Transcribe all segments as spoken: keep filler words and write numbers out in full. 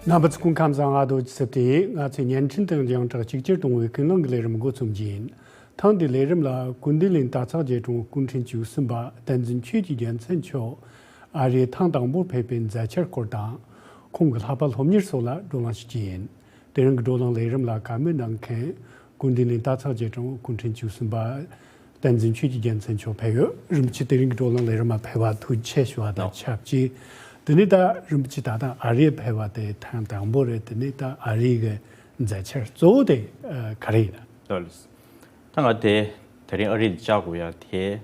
རྣམ་པ་ཚོ་སྐུ་ཁམས་བཟང་། ང་རྡོ་རྗེ་སེབ་ཏི་ཡིན། ང་ཚོས་བརྙན་འཕྲིན་དང་ཡོངས་གྲགས་གཅིག་གྱུར་གཏོང་བའི་ཀུན་གླེང་གི་ལས་རིམ་འགོ་རྩོམ་གྱི་ཡིན། ཐེངས་འདིའི་ལས་རིམ་ལ་ཀུན་བདེ་གླིང་སྟག་ཚང་རྗེས་དྲུང་སྐུ་ཕྲེང་བཅུ་གསུམ་པ་བསྟན་འཛིན་ཆོས་ཀྱི་རྒྱལ་མཚན་མཆོག་ཨ་རིར་ཐེངས་དང་པོར་ཕེབས་པའི་མཛད་འཆར་སྐོར་དང་། ཁོང་གི་ལྷག་པར་སློབ་གཉེར་སོགས་ལ་བགྲོ་གླེང་ཞུ་རྒྱུ་ཡིན། དེ་རིང་གི་བགྲོ་གླེང་ལས་རིམ་ལ་བཀའ་མོལ་གནང་མཁན་ཀུན་བདེ་གླིང་སྟག་ཚང་རྗེས་དྲུང་སྐུ་ཕྲེང་བཅུ་གསུམ་པ་བསྟན་འཛིན་ཆོས་ཀྱི་རྒྱལ་མཚན་མཆོག་ཕེབས་ཡོད། རིན་པོ་ཆེ་དེ་རིང་གི་བགྲོ་གླེང་ལས་རིམ་མ་ཕེབས་པ་ཐུགས་རྗེ་ཆེ་ཞུ་བ་དང་ཆབས་ཅིག་དེ་ནས་ད་རིན་པོ་ཆེ་ད་ལྟ་ཨ་རིར་ཕེབས་པ་དེ་ཐེངས་དང་པོ་རེད། དེ་ནས་ད་ཨ་རི་གི་མཛད་འཆར་གཙོ་བོ་དེ་ཨ་ག་རེ་ཡིན་ན། ད་ང་དེ་དེ་རིང་ཨ་རི་ལ་བཅར་དགོས་ཡ་དེ།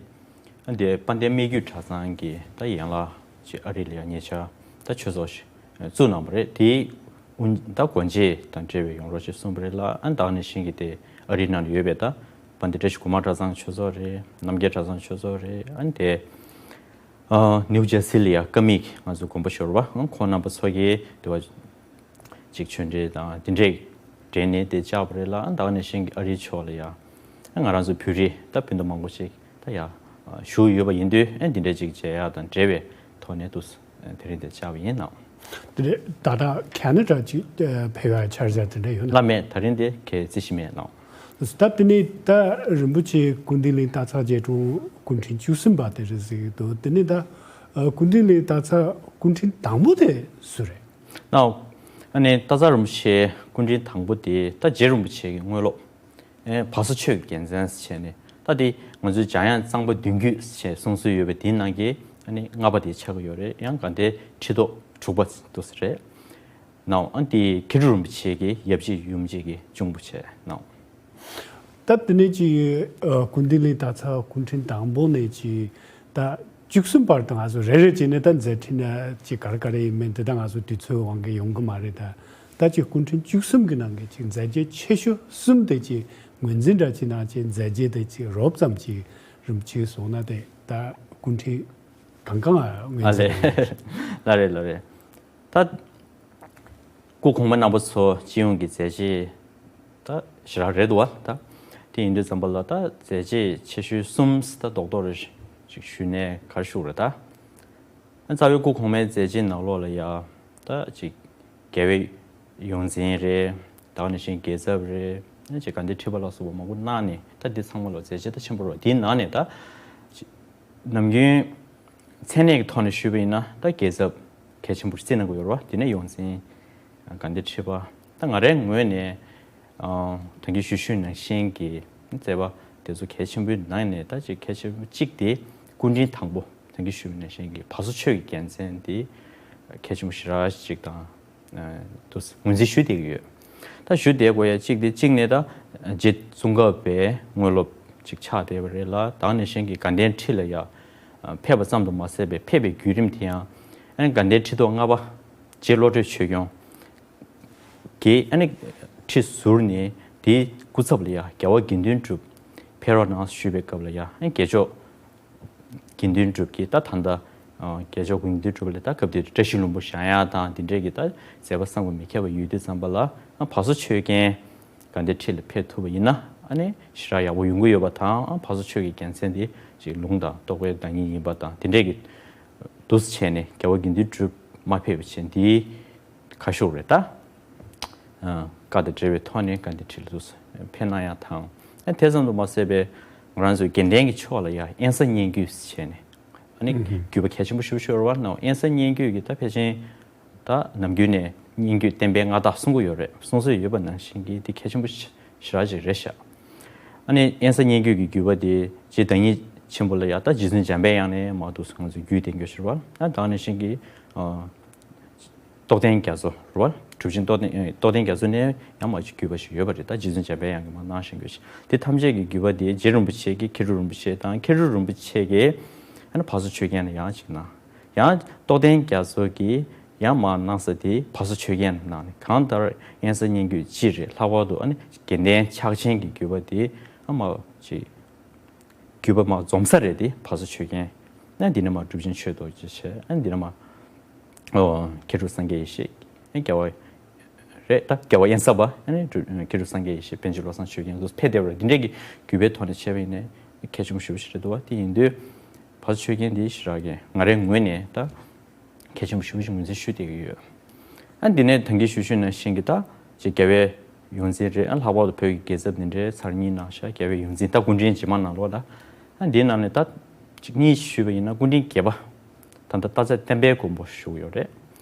ཨ་འདི་དཔལ་ལྡན་སྨད་རྒྱུད་གྲྭ་ཚང་གི་ད་ཡན་ལག་ཅིག་ཨ་རི་ལ་ཡ་ཉེ་ཆར་ད་ཆོས་ཚོགས་ཤིག་བཙུགས་གནང་བ་རེད། དེའི་དབུ་ད་སྒོ་འབྱེད་དང་འབྲེལ་བའི་ཡོང་རོགས་ཞེས་གསུངས་པ་རེད་ལ། ཨ་ད་ག་ནང་བཞིན་གྱི་དེ་ཨ་རིའི་ནང་ལ་ཡོད་པའི་ད་དཔལ་ལྡན་བཀྲ་ཤིས་སྒོ་མང་གྲྭ་ཚང་ཆོས་ཚོགས་རེད། རྣམ་རྒྱལ་གྲྭ་ཚང་ཆོས་ཚོགས་རེད། ཨ་ནི་དེ་ཨ་ནིའུ་ཇར་སི་ལ་ཡ་ཀ་མིག་ང་ཚོ་དགོན་པ་ཤོར་བ་ཨ་ཁོང་རྣམ་པ་ཚོ་གིས་དེ་བ་ཅིག་ཆོས་འབྲེལ་དང་དེ་འདྲས་འབྲེལ་ནས་དེ་བཅར་བ་རེད་ལ། ཨ་ད་ག་ནང་བཞིན་གྱི་ཨ་རིའི་ཕྱོགས་ལ་ཡ་ཨ་ང་རང་ཚོ་བོད་རིགས་ད་སྤུན་ཟླ་མང་པོ་ཞིག་ད་ཡ་བཞུགས་ཡོད་པ་ཡིན་དུས་ཨ་འདི་འདྲས་ཅིག་མཇལ་ཡག་དང་འབྲེལ་བའི་ཐོག་ནས་འདུག་དེ་རིང་དེ་བཅར་བ་ཡིན་ནམ། དེ་རེད། ད་ལྟ་ཁ་ན་ཌ་ཅིག་ཕེབས་ཡག་འཆར་གཞི་དེ་འདྲ་ཡོད་ན། ལ་མེད། ད་རིང་དེ་གའི་རྩིས་ཞིག་མེད་ནམ། ད་དེ་ནས་ད་རིན་པོ་ཆེ་ཀུན་བདེ་གླིང་སྟག་ཚང་རྗེས་དྲུང་སྐུ་ཕྲེང་བཅུ་གསུམ་པ་དེ་རེད་ཟེར་གྱི་འདུག་དེ་ནས་ད་ཀུན་བདེ་གླིང་སྟག་ཚང་སྐུ་ཕྲེང་དང་པོ་དེ་སུ་རེད། ནའོ། ཨ་ནི་སྟག་ཚང་རིན་པོ་ཆེ་སྐུ་ཕྲེང་དང་པོ་དེ་ད་རྗེ་རིན་པོ་ཆེ་གི་དངོས་སློབ། ཨེ་བ་སོ་ཆོས་ཀྱི་རྒྱལ་མཚན་ཟེར་བྱས་ནས་ད་དེ་ང་ཚོའི་འཇམ་དབྱངས་གཙང་པ་བདུན་བརྒྱུད་ཟེར་བྱས་གསུང་སྲོལ་ཡོད་པ་དེའི་ནང་གི་ཨ་ནི་ལྔ་པ་དེ་ཆགས་ཀྱི་ཡོད་རེད། ཡང་དགའ་ལྡན་ཁྲི་ཐོག་དྲུག་པ་འདུག་ས་རེད། ནའོ། ཨ་ནི་དེ་མཁས་གྲུབ་རིན་པོ་ཆེ་གི་ཡབ་གཅིག་ཡུམ་གཅིག་གི་གཅུང་པོ་བྱས་ནའོ། ད་དེ་ནས་ཅིག་ཨ་ཀུན་བདེ་གླིང་སྟག་ཚང་སྐུ་ཕྲེང་དང་པོ་ནས་ཅིག་ད་བཅུ་གསུམ་བར་དུ་ང་ཚོ་རེ་རེ་བྱས་ནས་ད་མཛད་འཕྲིན་ཅིག་ག་རེ་ག་རེ་ཡིན་མིན་དེ་ད་ང་ཚོ་དུས་ཚོད་དབང་གིས་ཡོང་གི་མ་རེད། ད་ད་ཅིག་སྐུ་ཕྲེང་བཅུ་གསུམ་གྱི་ནང་གི་ཅིག་མཛད་རྗེས་ཆེ་ཤོས་གསུམ་དེ་ཅིག་ངོས་འཛིན་འདྲ་ཅིག་གནང་བྱས། མཛད་རྗེས་དེ་ཅིག་རོབ་ཙམ་ཅིག་རིན་པོ་ཆེས་གསུངས་ན་དེ་ད་སྐུ་ཕྲེང་གང་གང་ངོས་འཛིན། ལ་རེད་ལ་རེད། ད་སྐུ་གོང་མ་རྣམ་པ་ཚོ་སྤྱི་ཡོངས་ཀྱི་མཛད་རྗེས་ད་ཞེ་དྲག་རེད་འདུག་བ། ད་དེ་ཡིན་དུས་ཙམ་པ་ལ་ད་མཛད་རྗེས་ཆེ་ཤོས་གསུམ་ད་རྡོག་རྡོག་རེ་ཞིག་ཞུས་ནས་ག་རེ་ཞུ་དགོས་རེད། ད་རྩ་བའི་སྐུ་གོང་མའི་མཛད་རྗེས་ནང་ལོགས་ལ་ཡ་ད་ཅིག་རྒྱལ་བའི་ཡོངས་འཛིན་རེད། ད་ག་ནང་བཞིན་རྒྱལ་ཚབ་རེད། ཅིག་དགའ་ལྡན་ཁྲི་པ་ལ་སོགས་པ་མང་པོ་གནང་ནས་ད་འདི་ཚང་མ་ལ་མཛད་རྗེས་ད་ཆེན་པོ་རེད། དེའི་ནང་ནས་ད་ནམ་རྒྱུན་མཚན་གནས་ཀྱི་ཐོག་ནས་ཞུས་པ་ཡིན་ན་ད་རྒྱལ་ཚབ་གལ་ཆེན་པོ་རྩིས་གནང་གི་ཡོད་རེད་བ། དེ་ནས་ཡོངས་འཛིན་དགའ་ལྡན་ཁྲི་པ། ད་ང་རའི་ངོས་ནས་ཨ་ད་གིན་ཞུས་ཞུས་ནང་བཞིན་གྱི་མཛད་པ་དེ་ཚོ་གལ་ཆེན་པོའི་ནང་ནས་ད་ཅིག་གལ་ཆེན་པོ་གཅིག་དེ་སྐུ་ཕྲེང་དང་པོ་ད་གིན་ཞུས་པ་ནང་བཞིན་གྱི་བ་སོ་ཆོས་ཀྱི་རྒྱལ་མཚན་དེ་གལ་ཆེན་པོ་ཞེ་དྲག་ཅིག་དང་དུ་ངོས་འཛིན་ཞུ་བསྡད་ཀྱི་ཡོད། ད་ཞུ་བསྡད་དགོས་ཡ་གཅིག་དེ་གཅིག་ནས་ད་རྗེ་ཙོང་ཁ་པའི་དངོས་སློབ་ཅིག་ཆགས་བསྡད་པ་རེད་ལ། ད་ག་ནང་བཞིན་གྱི་དགའ་ལྡན་ཁྲི་ལ་ཡ་ཕེབས་པ་ཙམ་དུ་མ་ཟད་པའི་ཕེབས་པའི་བརྒྱུད་རིམ་དེ་ཡང་ཨ་ནི་དགའ་ལྡན་ཁྲི་ཐོག་ལྔ་པ་རྗེ་བློ་གྲོས་ཆོས་སྐྱོང་གིས་ཨ་ནི་ཁྲི་ཟུར་ནས་དེའི་སྐུ་ཚབ་ལ་ཡ་རྒྱལ་བ་དགེ་འདུན་གྲུབ་ཕེབས་རོགས་གནང་ཞུས་པའི་སྐབས་ལ་ཡ་ཨ་ནི་རྒྱལ་མཆོག་དགེ་འདུན་གྲུབ་ཀྱིས་ད་ད་ལྟ་ཨ་རྒྱལ་མཆོག་དགེ་འདུན་གྲུབ་ལ་ད་སྐབས་དེར་བཀྲ་ཤིས་ལྷུན་པོ་བཞེངས་ཡག་དང་དེ་འདྲས་ཀྱི་ད་མཛད་པ་བསམ་གྱིས་མི་ཁྱབ་པ་ཡོད་དུས་ཙམ་པ་ལ་ཨ་བ་སོ་ཆོས་རྒྱལ་དགའ་ལྡན་ཁྲི་ལ་ཕེབས་ཐུབ་པ་ཡིན་ན་ཨ་ནི་ཞེ་དྲག་ཡག་པོ་ཡོང་གི་ཡོད་པ་དང་། ཨ་བ་སོ་ཆོས་ཀྱི་རྒྱལ་མཚན་དེ་ཅིག་ལུང་དང་རྟོགས་པའི་བདག་ཉིད་ཡིན་པ་དང་དེ་འདྲས་ཀྱི་འདུག་སེ་བྱས་ནས་རྒྱལ་བ་དགེ་འདུན་གྲུབ་མ་ཕེབས་པ་བྱས་འདིའི་ཁ་ཤོར་རེད་ད། ཨ་བཀའ་དང་འབྲེལ་བའི་ཐོག་ནས་དགའ་ལྡན་ཁྲི་ལ་འདུག་སེ་ཕེབས་གནང་ཡག་དང་། ཨ་དེ་ཙམ་དུ་མ་ཟད་པའི་ང་རང་ཚོའི་དགེ་ལྡན་གྱི་ཕྱོགས་ལ་ཡ་དབེན་ས་སྙན་བརྒྱུད་ཟེར་བྱས་ནས་ཨ་ནི་ཨུ་ཧུ། བརྒྱུད་པ་གལ་ཆེན་པོ་ཞེ་པོ་ཅིག་ཡོད་རེད་བ། ནའོ། དབེན་ས་སྙན་བརྒྱུད་ཀྱི་ད་ཕལ་ཆེར་ད་ནམ་རྒྱུན་ནས་སྙན་བརྒྱུད་བསྟན་པའི་མངའ་བདག་གསུང་གི་ཡོད་རེད། གསུང་སྲོལ་ཡོད་པ་ནང་བཞིན་གྱི་དེ་གལ་ཆེན་པོ་ཞེ་དྲག་ཅིག་རེད་ཤག་ཨ་ནི་དབེན་ས་སྙན་བརྒྱུད་ཀྱི་བརྒྱུད་པ་དེ་རྗེ་བདག་ཉིད་ཆེན་པོ་ལ་ཡ་ད་རྗེ་བཙུན་འཇམ་པའི་དབྱངས་ནས་མར་འདུག་སེ་ང་ཚོས་བརྒྱུད་བསྟན་གྱི་ཡོད་རེད་བ། ཨ་ད་ག་ནང་བཞིན་གྱི་ཨ་རྟོགས་ལྡན་རྒྱ་མཚོ་རེད་བ། གྲུབ་ཆེན་རྟོགས་ལྡན་ཨེ་རྟོགས་ལྡན་རྒྱ་མཚོ་ནས་ཡང་མར་ཅིག་བརྒྱུད་པ་ཞིག་ཡོད་པ་རེད། ད་རྗེ་བཙུན་འཇམ་པའི་དབྱངས་ཀྱིས་མར་གནང་བཞིན་ཡོད་ཞིང་། དེ་ཐམས་ཅད་ཀྱི་བརྒྱུད་པ་དེ་རྗེ་རིན་པོ་ཆེ་གིས་མཁས་གྲུབ་རིན་པོ་ཆེ་དང་། མཁས་གྲུབ་རིན་པོ་ཆེ་གིས་ཨ་ནི་བ་སོ་ཆོས་རྒྱལ་ལ་ཡང་ཅིག་གནང་། ཡང་རྟོགས་ལྡན་རྒྱ་མཚོ་གིས་ཡང་མར་གནང་ས་དེ་བ་སོ་ཆོས་རྒྱལ་ལ་གནང་ནས། གང་ལྟར་དབེན་ས་སྙན་བརྒྱུད་སྤྱི་རེད། ལྷག་པར་དུ་ཨ་ནི་དགེ་ལྡན་ཕྱག་ཆེན་གྱི་བརྒྱུད་པ་དེ་ཨ་མར་ཅིག་བརྒྱུད་པ་མར་འཛོམས་ས་རེད་དེ་བ་སོ་ཆོས་རྒྱལ། ཨ་འདི་ནས་མར་གྲུབ་ཆེན་ཆོས་རྡོ་རྗེ་བྱས། ཨ་འདི་ནས་མར་ཨོ་མཁས་གྲུབ་སངས་རྒྱས་ཡེ་ཤེས། ཨ་རྒྱལ་བ་རེད། ད་རྒྱལ་བ་དབེན་ས་པ། ཨ་ནི་གྲུབ་མཁས་གྲུབ་སངས་རྒྱས་ཡེ་ཤེས། པཎ་ཆེན་བློ་བཟང་ཆོས་རྒྱན། འདུག་ཕེབས་བསྡད་པ་རེད། འདི་འདྲས་ཀྱི་བརྒྱུད་པའི་ཐོག་ནས་བྱས་པ་ཡིན་ནའི་གལ་ཆེན་པོ་ཞེ་པོ་ཞིག་རེད་འདུག་བ། དེ་ཡིན་དུས་བ་སོ་ཆོས་རྒྱལ་འདི་ཞེ་དྲག་གི་ང་རའི་ངོས་ནས་ད་གལ་ཆེན་པོ་ཞེ་པོ་ཞིག་ངོས་འཛིན་ཞུ་བསྡད་ཀྱི་ཡོད། ཨ་འདི་ནས་ད་གིན་ཞུ་ཞུས་ནང་བཞིན་གྱི་ད་ཅིག་རྒྱལ་བའི་ཡོངས་འཛིན་རེད། ཨ་ལྷག་པར་དུ་བོད་ཀྱི་རྒྱལ་ཚབ་འདི་འདྲའི་ཚར་གཉིས་གནང་ཤག་རྒྱལ་བའི་ཡོངས་འཛིན་ད་སྐུ་ཕྲེང་རྗེས་མ་ནང་ལོགས་ལ། ཨ་འདིའི་ནང་ནས་ད་ཅིག་གཉིས་ཞུས་པ་ཡིན་ན་སྐུ་ཕྲེང་བརྒྱད་པ། ད་ལྟ་སྟག་ཚང་བསྟན་པའི་མགོན་པོ་ཞུ་གི་ཡོད་རེད།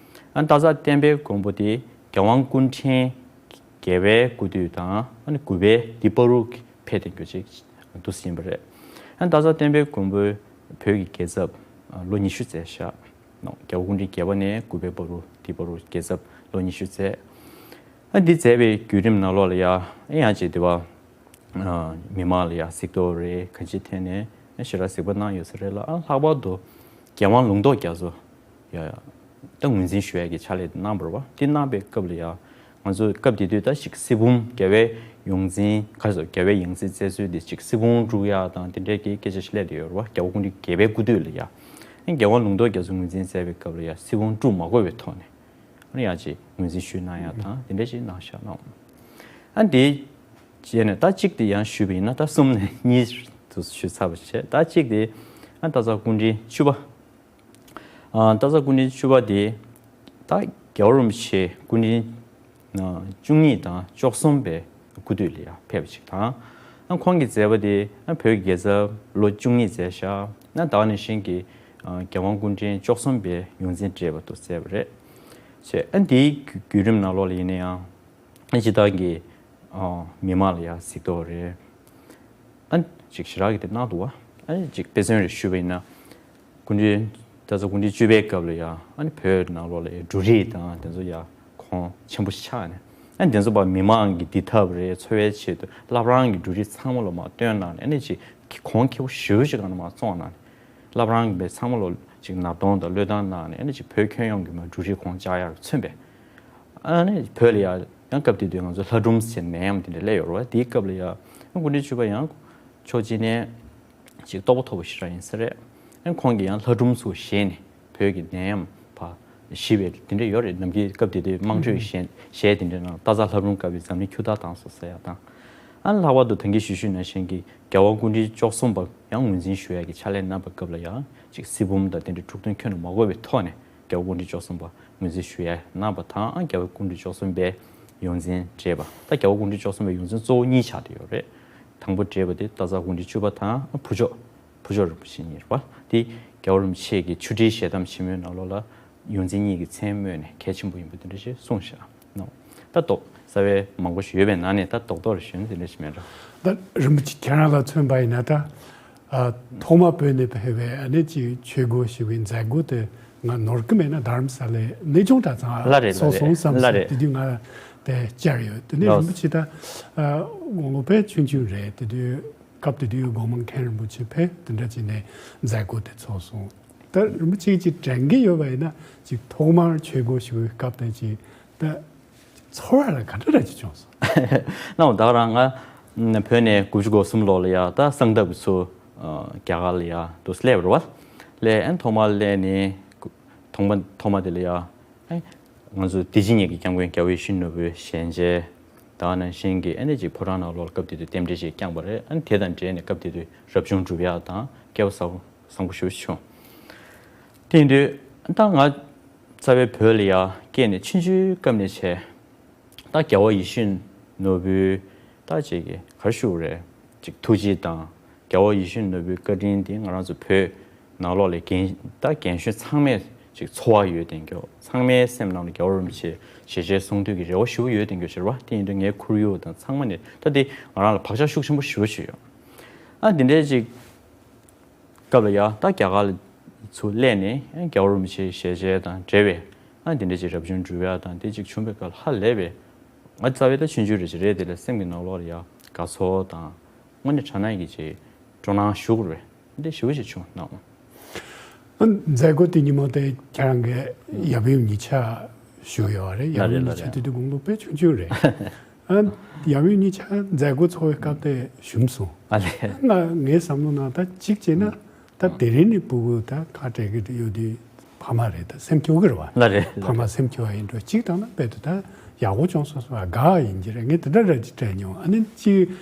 ཨ་སྟག་ཚང་བསྟན་པའི་མགོན་པོ་དེ་རྒྱལ་དབང་སྐུ་ཕྲེང་བརྒྱད་པའི་སྐུ་དུས་དང་ཨ་ནི་དགུ་པའི་འདི་བར་དུ་ཕེབས་བསྡད་རྒྱུ་ཅིག་འདུག་སེ་ཡིན་པ་རེད། ཨ་སྟག་ཚང་བསྟན་པའི་མགོན་པོས་བོད་ཀྱི་རྒྱལ་ཚབ་ལོ་ཉི་ཤུ་མཛད་ཤག་རྒྱལ་བ་སྐུ་ཕྲེང་བརྒྱད་པ་ནས་དགུ་པའི་བར་དུ་འདི་བར་དུ་རྒྱལ་ཚབ་ལོ་ཉི་ཤུ་མཛད། ཨ་འདི་མཛད་པའི་བརྒྱུད་རིམ་ནང་ལོགས་ལ་ཡ་ཨ་ཡང་ཅིག་འདི་བ། མི་མང་ལ་ཡ་གཟིགས་རྟོག་རེད། གང་ཅིའི་ཐད་ནས་ཞེ་དྲག་གཟིགས་པ་གནང་ཡོད་ས་རེད་ལ། ཨ་ལྷག་པར་དུ་རྒྱལ་དབང་ལུང་རྟོགས་རྒྱ་མཚོ་ཡ་ད་ངོས་འཛིན་ཞུ་ཡ་གི་ཕྱག་ལས་དེ་གནང་བ་རེད་བ། དེ་གནང་པའི་སྐབས་ལ་ཡ་ང་ཚོ་སྐབས་དེ་དུས་ད་ཞིག་སྲིད་འབུམ་རྒྱལ་བའི་ཡོངས་འཛིན་ག་ཚོད་རྒྱལ་བའི་ཡོངས་འཛིན་མཛད་ཚུལ་དེ་ཞིག་སྲིད་འབུམ་དཀྲུག་ཡ་དང་དེ་འདྲའི་གི་སྐད་ཆ་ཞིག་སླེབས་བསྡད་ཡོད་རེད་བ། རྒྱལ་བ་སྐུ་ཕྲེང་བརྒྱད་པའི་སྐུ་དུས་ལ་ཡ་ཨ་རྒྱལ་དབང་ལུང་རྟོགས་རྒྱ་མཚོ་ངོས་འཛིན་མཛད་པའི་སྐབས་ལ་ཡ་སྲིད་འབུམ་དཀྲུག་མ་དགོས་པའི་ཐོག་ནས། ཨ་ནི་ཡང་ཅིག་ངོས་འཛིན་ཞུས་གནང་ཡ་དང་དེ་འདྲ་ཞིག་གནང་ཤག་གནང་། ཨ་འདི་བྱས་ནས་ད་གཅིག་དེ་ཡང་ཞུས་པ་ཡིན་ན་ད་གསུམ་ནས་གཉིས་དུ་ཞུས་ཚར་བ་བྱས། ད་གཅིག་དེ་ཨ་སྟག་ཚང་སྐུ་ཕྲེང་བཅུ་པ། ཨ་སྟག་ཚང་སྐུ་ཕྲེང་བཅུ་པ་དེ་ད་རྒྱལ་བ་རིན་པོ་ཆེ་སྐུ་ཕྲེང་བཅུ་གཉིས་དང་བཅུ་གསུམ་པའི་སྐུ་དུས་ལ་ཡང་ཕེབས་པ་ཅིག་དང་། ཨ་ཁོང་གིས་མཛད་པ་དེ་ཨ་བོད་ཀྱི་རྒྱལ་ཚབ་ལོ་བཅུ་གཉིས་མཛད་ཤག་ཨ་ད་ག་ནང་བཞིན་གྱི་ཨ་རྒྱལ་དབང་སྐུ་ཕྲེང་བཅུ་གསུམ་པའི་ཡོངས་འཛིན་བགྲེས་པ་དུ་མཛད་པ་རེད། བྱས་ཨ་འདིའི་བརྒྱུད་རིམ་ནང་ལོགས་ལ་ཡིན་ན་ཡང་ཨ་སྤྱིར་བཏང་གི་ཨ་མི་མང་ལ་ཡང་གཟིགས་རྟོག་རེད། ཨ་ཅིག་ཞེ་དྲག་གི་དེ་གནང་འདུག་བ། ཨ་ཅིག་དཔེ་མཚོན་རེ་ཞུས་པ་ཡིན་ན། སྐུ་ཕྲེང་ད་ཚོ་སྐུ་ཕྲེང་བཅུ་པའི་སྐབས་ལ་ཡང་ཨ་ནི་བོད་ནང་ལོགས་ལ་ཡང་འབྲུ་རིགས་དང་དེ་ཚོ་ཡང་གོང་ཆེན་པོ་ཆགས་ནས། ཨ་ནི་དེ་ཚོ་བ་མི་མང་གི་འདི་ཐབས་རེད། འཚོ་བའི་ཆེད་དུ་བླ་བྲང་གི་འབྲུ་རིགས་ཚང་མ་ལོ་མ་བཏོན་གནང་ནས་ཨ་ནི་ཅིག་གོང་ཁེ་པོ་ཞེ་པོ་ཅིག་གང་ན་མ་བཙོང་གནང་ནས། བླ་བྲང་གི་བས་ཚང་མ་ལོ་ཅིག་ནར་གདོང་དང་བློས་བཏང་གནང་ནས་ཨ་ནི་ཅིག་བོད་ཁྱོན་ཡོངས་ཀྱི་མ་འབྲུ་རིགས་གོང་བཅག་ཡར་མཚོན་པས། ཨ་ནི་བོད་ལ་ཡང་ཡང་སྐབས་དེ་དུས་ང་ཚོ་ལྷ་སྒྲུང་ཟེར་ནད་ཡམས་དེ་འདྲ་སླེབས་ཡོད་རེད་བ། དེའི་སྐབས་ལ་ཡང་སྐུ་ཕྲེང་བཅུ་པ་ཡང་ཕྱོགས་གཅིག་ནས་ཅིག་རྟོགས་པ་མཐོ་པོ་ཞེ་དྲག་ཡིན་ས་རེད། ཨ་ཁོང་གིས་ཡང་ལྷ་སྒྲུང་ཚོ་བཞེས་ནས་བོད་ཀྱི་ནད་ཡམས་ཕར་ཞི་བའི་དེ་འདྲ་ཡོད་རེད། ནམ་རྒྱུན་སྐབས་དེ་དུས་དམངས་ཁྲོད་ཀྱི་གཞས་གཞས་དེ་འདྲ་ནང་སྟག་ཚང་ལྷ་སྒྲུང་བཀབ་པའི་འཛམ་གླིང་ཁྱུ་དག་དྭངས་སོ་ཟེར་ཡ་དང་། ཨ་ལྷག་པར་དུ་ད་གིན་ཞུས་ཞུས་ནང་བཞིན་གྱི་རྒྱལ་བ་སྐུ་ཕྲེང་བཅུ་གསུམ་པ་ཡང་ངོས་འཛིན་ཞུ་ཡ་གི་ཕྱག་ལས་གནང་པའི་སྐབས་ལ་ཡང་ཅིག་སྲིད་འབུམ་དང་དེ་འདྲ་འཁྲུག་སྟོན་ཁྱོན་ནས་མ་དགོས་པའི་ཐོག་ནས་རྒྱལ་བ་སྐུ་ཕྲེང་བཅུ་གསུམ་པ་ངོས་འཛིན་ཞུ་ཡ་གནང་པ་དང་། ཨ་རྒྱལ་བ་སྐུ་ཕྲེང་བཅུ་གསུམ་པའི་ཡོངས་འཛིན་བགྲེས་པ། ད་རྒྱལ་བ་སྐུ་ཕྲེང་བཅུ་གསུམ་པའི་ཡོངས་འཛིན་གཙོ་བོ་གཉིས་ཆགས་བསྡད་ཡོད་རེད། དང་པོ་བགྲེས་པ་དེ་སྟག་ཚང་སྐུ་ཕྲེང་བཅུ་པ་དང་། ཨ་བུ་མཆོག་བུ་མཆོག་རིན་པོ་ཆེ་གཉིས་རེད་པ། དེ་རྒྱལ་བ་རིན་པོ་ཆེ་གི་ཆོས་ཁྲིའི་ཞལ་གདམས་ཆེན་མོའི་ནང་ལོགས་ལ་ཡོངས་འཛིན་གཉིས་ཀྱི་མཚན་སྨོས་ནས་གལ་ཆེན་པོ་ཡིན་པ་དེ་འདྲ་ཞིག་གསུངས་བཞག་ནོ། ད་རྡོག་རྩ་བའི་མང་པོ་ཞིག་ཡོད་པའི་ནང་ནས་ད་རྡོག་རྡོག་རེ་ཞུས་ན་དེ་འདྲ་ཞིག་མེད་འགྲོ། ད་རིན་པོ་ཆེ་ཁྱེད་རང་ལ་མཚོན་པ་ཡིན་ན་ད། ཨ་ཐོག་མ་བོད་ནས་ཕེབས་པའི་ཨ་ནི་ཅིག་ཆོས་སྒོ་ཞིག་པའི་མཛད་སྒོ་དེ་ང་ནོར་གི་མེད་ན་དྷ་རམ་ས་ལའི་གནས་ཆུང་གྲྭ་ཚང་ལ་རེད། ལ་སོང་རེད། སོང་བསམ་ལ་སོང་། རེད། དེ་དུས་ང་དེ་བཅར་ཡོད། དེ་ནས་ལགས། རིན་པོ་ཆེ་ད་ཨ་དགུང་ལོ་དཔེ་ཆུང་ཆུང་རེད། དེ་དུས་སྐབས་དེ་དུས་སྒོ་མང་མཁན་རིན་པོ་ཆེ་ཕེབས་དེ་འདྲ་བྱས་ནས་མཛད་སྒོ་དེ་ཚོགས་སོང་། ད་རིན་པོ་ཆེ་ཅིག་དྲན་གྱི་ཡོད་པ་ཡིན་ན་ཅིག་ཐོག་མར་ཆོས་སྒོ་ཞིག་པའི་སྐབས་དེ་ཅིག་ད་ཚོར་བ་ལ་ག་འདྲ་འདྲ་ཅིག་བྱུང་སོང་། ནའོ་ད་ག་རང་ང་བོད་ནས་དགུ་བཅུ་གོ་གསུམ་ལོ་ལ་ཡ་ད་གསང་སྟབས་ཀྱི་ཚུལ་རྒྱ་གར་ལ་ཡ་དུ་སླེབས་རེད་བ། སླེབས་ཨན་ཐོག་མར་སླེབས་ནས་ཐོག་མ་ཐོག་མ་དེ་ལ་ཡ་ཨེ་ང་ཚོ་བདེ་སྐྱིད་གཉིས་ཀྱི་སྐྱབས་མགོན་རྒྱལ་བ་ཡིད་བཞིན་ནོར་བུའི་ཞལ་མཇལ་དང་ནང་བཞིན་གྱི་ཨ་ནི་ཅིག་ཕོ་བྲང་ནང་ལོགས་ལ་སྐབས་དེ་དུས་རྟེན་འབྲེལ་ཞིག་བསྐྱངས་པ་རེད། ཨ་ནི་དེ་དང་འབྲེལ་ནས་སྐབས་དེ་དུས་རབ་བྱུང་སྒྲུབ་ཡག་དང་སྐལ་བ་བཟང་པོ་བཟང་པོ་ཞེ་པོ་ཅིག་བྱུང་། དེ་ཡིན་དུས་ད་ང་རྩ་བའི་བོད་ལ་ཡ་སྐྱེས་ནས་ཆུང་ཆུང་སྐབས་ནས་བྱས། ད་རྒྱལ་བ་ཡིད་བཞིན་ནོར་བུའི་ད་ཅིག་གི་ག་རེ་ཞུ་དགོས་རེད། ཅིག་ཐུགས་རྗེ་དང་རྒྱལ་བ་ཡིད་བཞིན་ནོར་བུའི་བཀའ་དྲིན་འདི་ང་རང་ཚོ་བོད་ནང་ལོགས་ལ་རྒན་ད་རྒན་གཞོན་ཚང་མས་ཅིག་ཚོར་བ་ཡོད་དེ་འགྱོ། ཚང་མའི་སེམས་ནང་ལ་རྒྱལ་བ་རིན་པོ་ཆེ་ཞལ་མཇལ་གསུང་འདོད་ཀྱི་རེ་བ་ཞེ་པོ་ཡོད་དེ་འགྱོ་ཟེར་བ། དེ་ཡིན་དུས་ངའི་ཁོར་ཡུག་དང་ཚང་མ་ནས་ད་དེ་ང་རང་ལ་བག་ཆགས་ཤུགས་ཆེན་པོ་ཞེ་པོ་ཅིག་ཡོད། ཨ་འདི་འདྲའི་ཅིག་སྐབས་ལ་ཡ་ད་རྒྱ་གར་ལ་ཚུར་སླེབས་ནས་ཨ་རྒྱལ་བ་རིན་པོ་ཆེའི་ཞལ་མཇལ་དང་འབྲེལ་བའི་ཨ་འདི་འདྲའི་ཅིག་རབ་བྱུང་སྒྲུབ་ཡ་དང་དེ་ཅིག་བྱུང་བའི་སྐབས་ཧ་ལས་པའི་ང་རྩ་བའི་ད་ཆུང་ཆུང་རེ་ཅིག་རེད། དེ་ལ་སེམས་ཀྱི་ནང་ལོགས་ལ་ཡ་དགའ་ཚོར་དང་དངོས་གནས་དྲང་གནས་ཀྱི་ཅིག་སྤྲོ་སྣང་ཞུ་དགོས་རེད། འདི་ཞེ་པོ་ཅིག་བྱུང་གནང་། ཨ་མཛད་སྒོ་དེ་ཉིན་མོ་དེ་ཁྱེད་རང་གི་ཡབ་ཡུམ་གཉིས་ཆ་བཞུགས་ཡོད་རེད། ལགས་རེད། ཡབ་ཡུམ་ལགས་གཉིས་ཆ་རེད། དེ་དུས་དགུང་ལོ་དཔེ་ཆུང་ཆུང་རེད། ཨ་ཡབ་ཡུམ་གཉིས་ཆ་མཛད་སྒོ་ཚོགས་པའི་སྐབས་དེ་བཞུགས་སོང་། ཨ་ལས། ང་ངའི་བསམ་བློ་ནང་ད་གཅིག་བྱས་ན་ད་དེ་རིང་ནས་ཕྲུ་གུ་ད་ཁ་བྲལ་གི་ཡོད་དུས་ཕ་མ་རེད། ད་སེམས་སྐྱོ་གི་རེད་བ། ལགས་རེད། ཕ་མ་སེམས་སྐྱོ་བ་ཡིན་འགྲོ། གཅིག་དང་ན་དཔེ་དུ་ད་ཡག་པོ་བྱུང་སོང་སོང་བ་དགའ་བ་ཡིན་གྱི་རེད། ངས་དེ་འདྲ་ར་ཅིག་དྲན་མྱོང་། ཨ་ནི་གཅིག་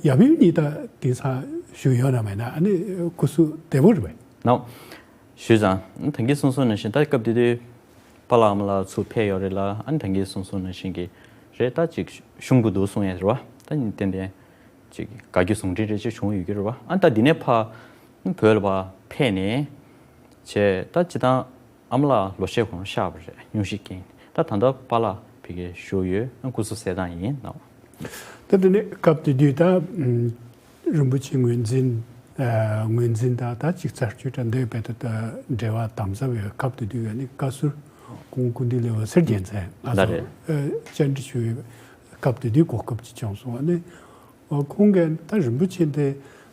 ཡབ་ཡུམ་གཉིས་ད་དེང་སང་བཞུགས་ཡོད་ན་མེད་ན་ཨ་ནི་སྐུ་གཟུགས་བདེ་པོ་རེད་པས། ནའོ། ཞུས་ཙང་ད་གིན་གསུངས་སོང་ནང་བཞིན་ད་སྐབས་དེ་དུས་ པཱ་ལགས་ཨ་མ་ལགས་ཚུར་ཕེབས་ཡོད་རེད་ལ། ཨ་ནི་ད་གིན་གསུངས་སོང་ནང་བཞིན་གྱི་རེད། ད་ཅིག་ཤོང་གི་འདུག་གསུང་ཡས་རེད་བ། ད་ནི་ཏན་ཏན་ཅིག་དགའ་སྐྱིད་ཟུང་འབྲེལ་རེ་ཅིག་བྱུང་ཡོད་ཀྱི་རེད་བ། ཨ་ནི་ད་འདི་ནས་ཕར་བོད་ལ་ཕར་ཕེབས་ནས་བྱས། ད་སྤྱིར་བཏང་ཨ་མ་ལགས་ལོ་ཤས་གོང་གཤེགས་པ་རེད། སྙུང་གཞི་རྐྱེན། ད་ད་ལྟ་པཱ་ལགས་ཕ་གིར་བཞུགས་ཡོད། སྐུ་གཟུགས་གསལ་ཐང་ཡིན་ནོ། ད་དེ་ནས་སྐབས་དེ་དུས་ད་རིན་པོ་ཆེ་ངོས་འཛིན། ངོས་འཛིན་དང་ད་ཅིག་རྩད་གཅོད་འདྲ་འདོད་པའི་ད་འབྲེལ་བ་དམ་ཟབ་ཡོད། སྐབས་དེ་དུས་ནི་བཀའ་ཟུར་ཁོང་སྐུ་མདུན་ལས་འོད་ཟེར་རྒྱལ་མཚན་ང་ཚོ་བཅར་འདྲི་ཞུ་བའི་སྐབས་དེ་དུས་གོ་སྐབས་ཅིག་བྱུང་སོང་བ་ནི། ཨོ། ཁོང་གིས་ད་རིན་པོ་ཆེ་འདི་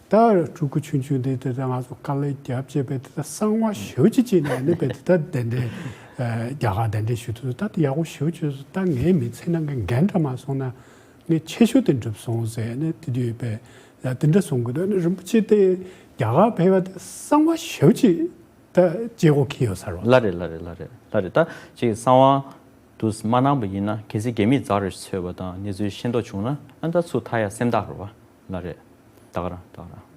ད་ཕྲུ་གུ་ཆུང་ཆུང་འདི་དེ་ད་ང་ཚོ་དཀའ་ལས་རྒྱབ་བྱས་པའི་དེ་ད་གསང་བ་ཞེ་པོ་ཅིག་བྱས་ནས་ནི་པའི་དེ་ད་གདན་འདྲེན། རྒྱ་གར་གདན་འདྲེན་ཞུ་ཐུབ། ད་དེ་ཡག་པོ་ཞེ་པོ་བྱས་སོང་། ད་ངའི་མི་ཚེ་ནང་གི་འགན་འདྲ་མ་སོང་ན་ངས་ཆེ་ཤོས་དེ་འགྲུབ་སོང་ཟེར་ནས་དེ་དུས་པའི་དེ་འདྲ་གསུང་གི་འདུག་ནི་རིན་པོ་ཆེ་དེ་རྒྱ་གར་ཕེབས་པ་དེ་གསང་བ་ཞེ་པོ་ཅིག་ད་བྱེད་སྒོ་འཁྱེར་ཡོད་ས་རེད་བ། ལགས་རེད། ལགས་རེད། ལགས་རེད། ལགས་རེད། ད་ཅིག་གསང་བ་དུ་མ་གནང་པ་ཡིན་ན་གལ་སྲིད་རྒྱ་མིས་ཛ་རེ་འཚོལ་བ་དང་གནས་ཚུལ་ཤེས་རྟོགས་བྱུང་ན་ཨ་ད་ཚུར་ཐར་ཡ་སེམས་ཐག་རེད་བ། ལགས་རེད། ད་ག་རང་ད་ག་རང་།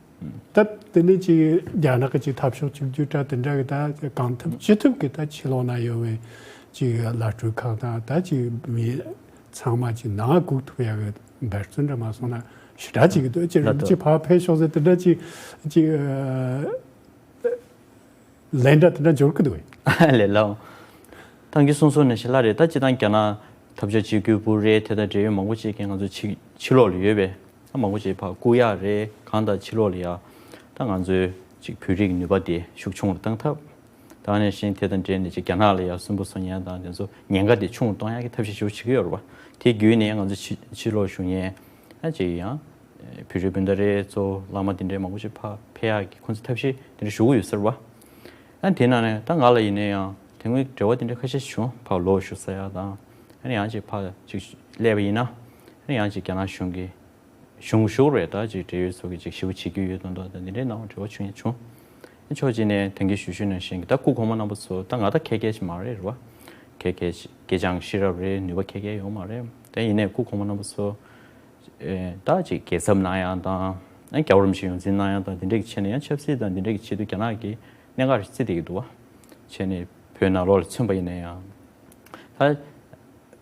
ད་དེ་ནས་ཅིག་རྒྱ་ནག་གི་ཅིག་འཐབ་ཕྱོགས་གཅིག་གྱུར་དྲ་དེ་འདྲ་གི་ད་གང་ཐུབ་ཅི་ཐུབ་ཀྱི་ད་ཕྱི་ལོགས་ན་ཡོད་པའི་ཅིག་བླ་སྤྲུལ་ཁག་དང་ད་ཅིག་མི་ཚང་མ་ཅིག་ནང་སྒུག་ཐུབ་ཡ་གི་འབད་བརྩོན་འདྲ་མ་སོང་ན་ཞེ་དྲག་ཅིག་གི་འདུག་ཅིག་རིན་པོ་ཆེ་ཕར་ཕེབས་ཤོག་ཟེར་དེ་འདྲ་ཅིག་ཅིག་ལན་འདྲ་དེ་འདྲ་འབྱོར་གི་འདུག་གས། ལས་ལའོ། ཐང་གི་སོང་སོང་ནས་ཞེ་ལ་རེད། ད་སྤྱི་བཏང་རྒྱ་ནག་ཐབས་ཆག་ཅིག་གུ་པུ་རེད། དེ་དང་འབྲེལ་ཡོད་མང་པོ་ཅིག་གི་ང་ཚོ་ཕྱི་ཕྱི་ལོགས་ལ་ཡོད་པས་ད་མང་པོ་ཅིག་ཕར་བསྐུར་ཡག་རེད། གང་ལྟར་ཕྱི་ལོགས་ལ་ཡ་ད་ང་ཚོའི་ཅིག་བོད་རིགས་ནུས་པ་དེ་ཤུགས་ཆུང་རུ་བཏང་ཐབས། ད་ནས་བཞིན་དེ་དང་འབྲེལ་ནས་ཅིག་རྒྱ་ནག་ལ་ཡ་སུན་པོ་བཟོ་མཁན་དང་དེ་ཚོ་ཉེན་ཁ་དེ་ཆུང་རུ་གཏོང་ཡག་གི་ཐབས་ཤེས་ཞུ་བྱེད་ཀྱི་ཡོད་རེད་བ། དེ་བརྒྱུད་ནས་ང་ཚོ་ཕྱི་ཕྱི་ལོགས་བཞུགས་མཁན་ཨ་ཅིག་ཡང་བོད་རིགས་སྤུན་ཟླ་རེད། གཙོ་བོ་བླ་མ་དེ་འདྲའི་མང་པོ་ཞིག་ཕར་ཕེབས་ཡག་གི་ཁོང་ཚོ་ཐབས་ཤེས་དེ་འདྲ་ཞུ་གི་ཡོད་ཟེར་བ། ཨ་དེ་ནང་ནས་ད་ང་ལ་ཡིན་ན་ཡང་དེ་སྔོན་འབྲེལ་བ་དེ་འདྲ་ཁ་ཤས་ཤིག་བྱུང་། ཕར་ལོག་བཞུགས་ས་ཡག་དང་ཨ་ནི་ཡང་ཅིག་ཕར་ཅིག་སླེབས་པ་ཡིན་ན་ཨ་ནི་ཡང་ཅིག་རྒྱ་ནག་གཞུང་གི་གཞུང་ཞུགས་རེད། ད་ཅིག་འབྲེལ་ཡོད་ཚོ་གི་ཅིག་ཞིབ་པོ་བྱེད་རྒྱུ་ཡོད་མདོག་མདོག་དང་འདི་འདྲའི་ནང་འབྲེལ་བ་བྱུང་ཡང་བྱུང་། ཕྱོགས་གཅིག་ནས་དེང་གི་ཞུ་ཞུ་ནང་བཞིན་གྱི་ད་སྐུ་གོང་མ་རྣམ་པ་ཚོ་ད་ང་ད་ཁེ་ཁེ་ཞིག་མ་རེད་རེད་བ། ཁེ་ཁེ་ཞིག་སྐྱེས་སྦྱངས་ཤེས་རབ་རེད། ནུས་པ་ཁེ་ཁེ་ཡོད་མ་རེད། དེ་ཡིན་ནའི་སྐུ་གོང་མ་རྣམ་པ་ཚོ་ད་ཅིག་རྒྱལ་ཚབ་གནང་ཡག་དང་རྒྱལ་བ་རིན་པོ་ཆེ་ཡོངས་འཛིན་གནང་ཡག་དང་འདི་འདྲ་གི་ཆེད་ནས་ཡང་ཆབ་སྲིད་དང་འདི་འདྲ་གི་ཆེད་དུ་རྒྱ་ནག་གི་གནད་འགག་རེ་བརྩི་བསྡད་ཀྱི་འདུག་བ། བྱས་ནས་བོད་ནང་ལོགས་ལ་མཚོན་པ་ཡིན་ན་ཡང་ད།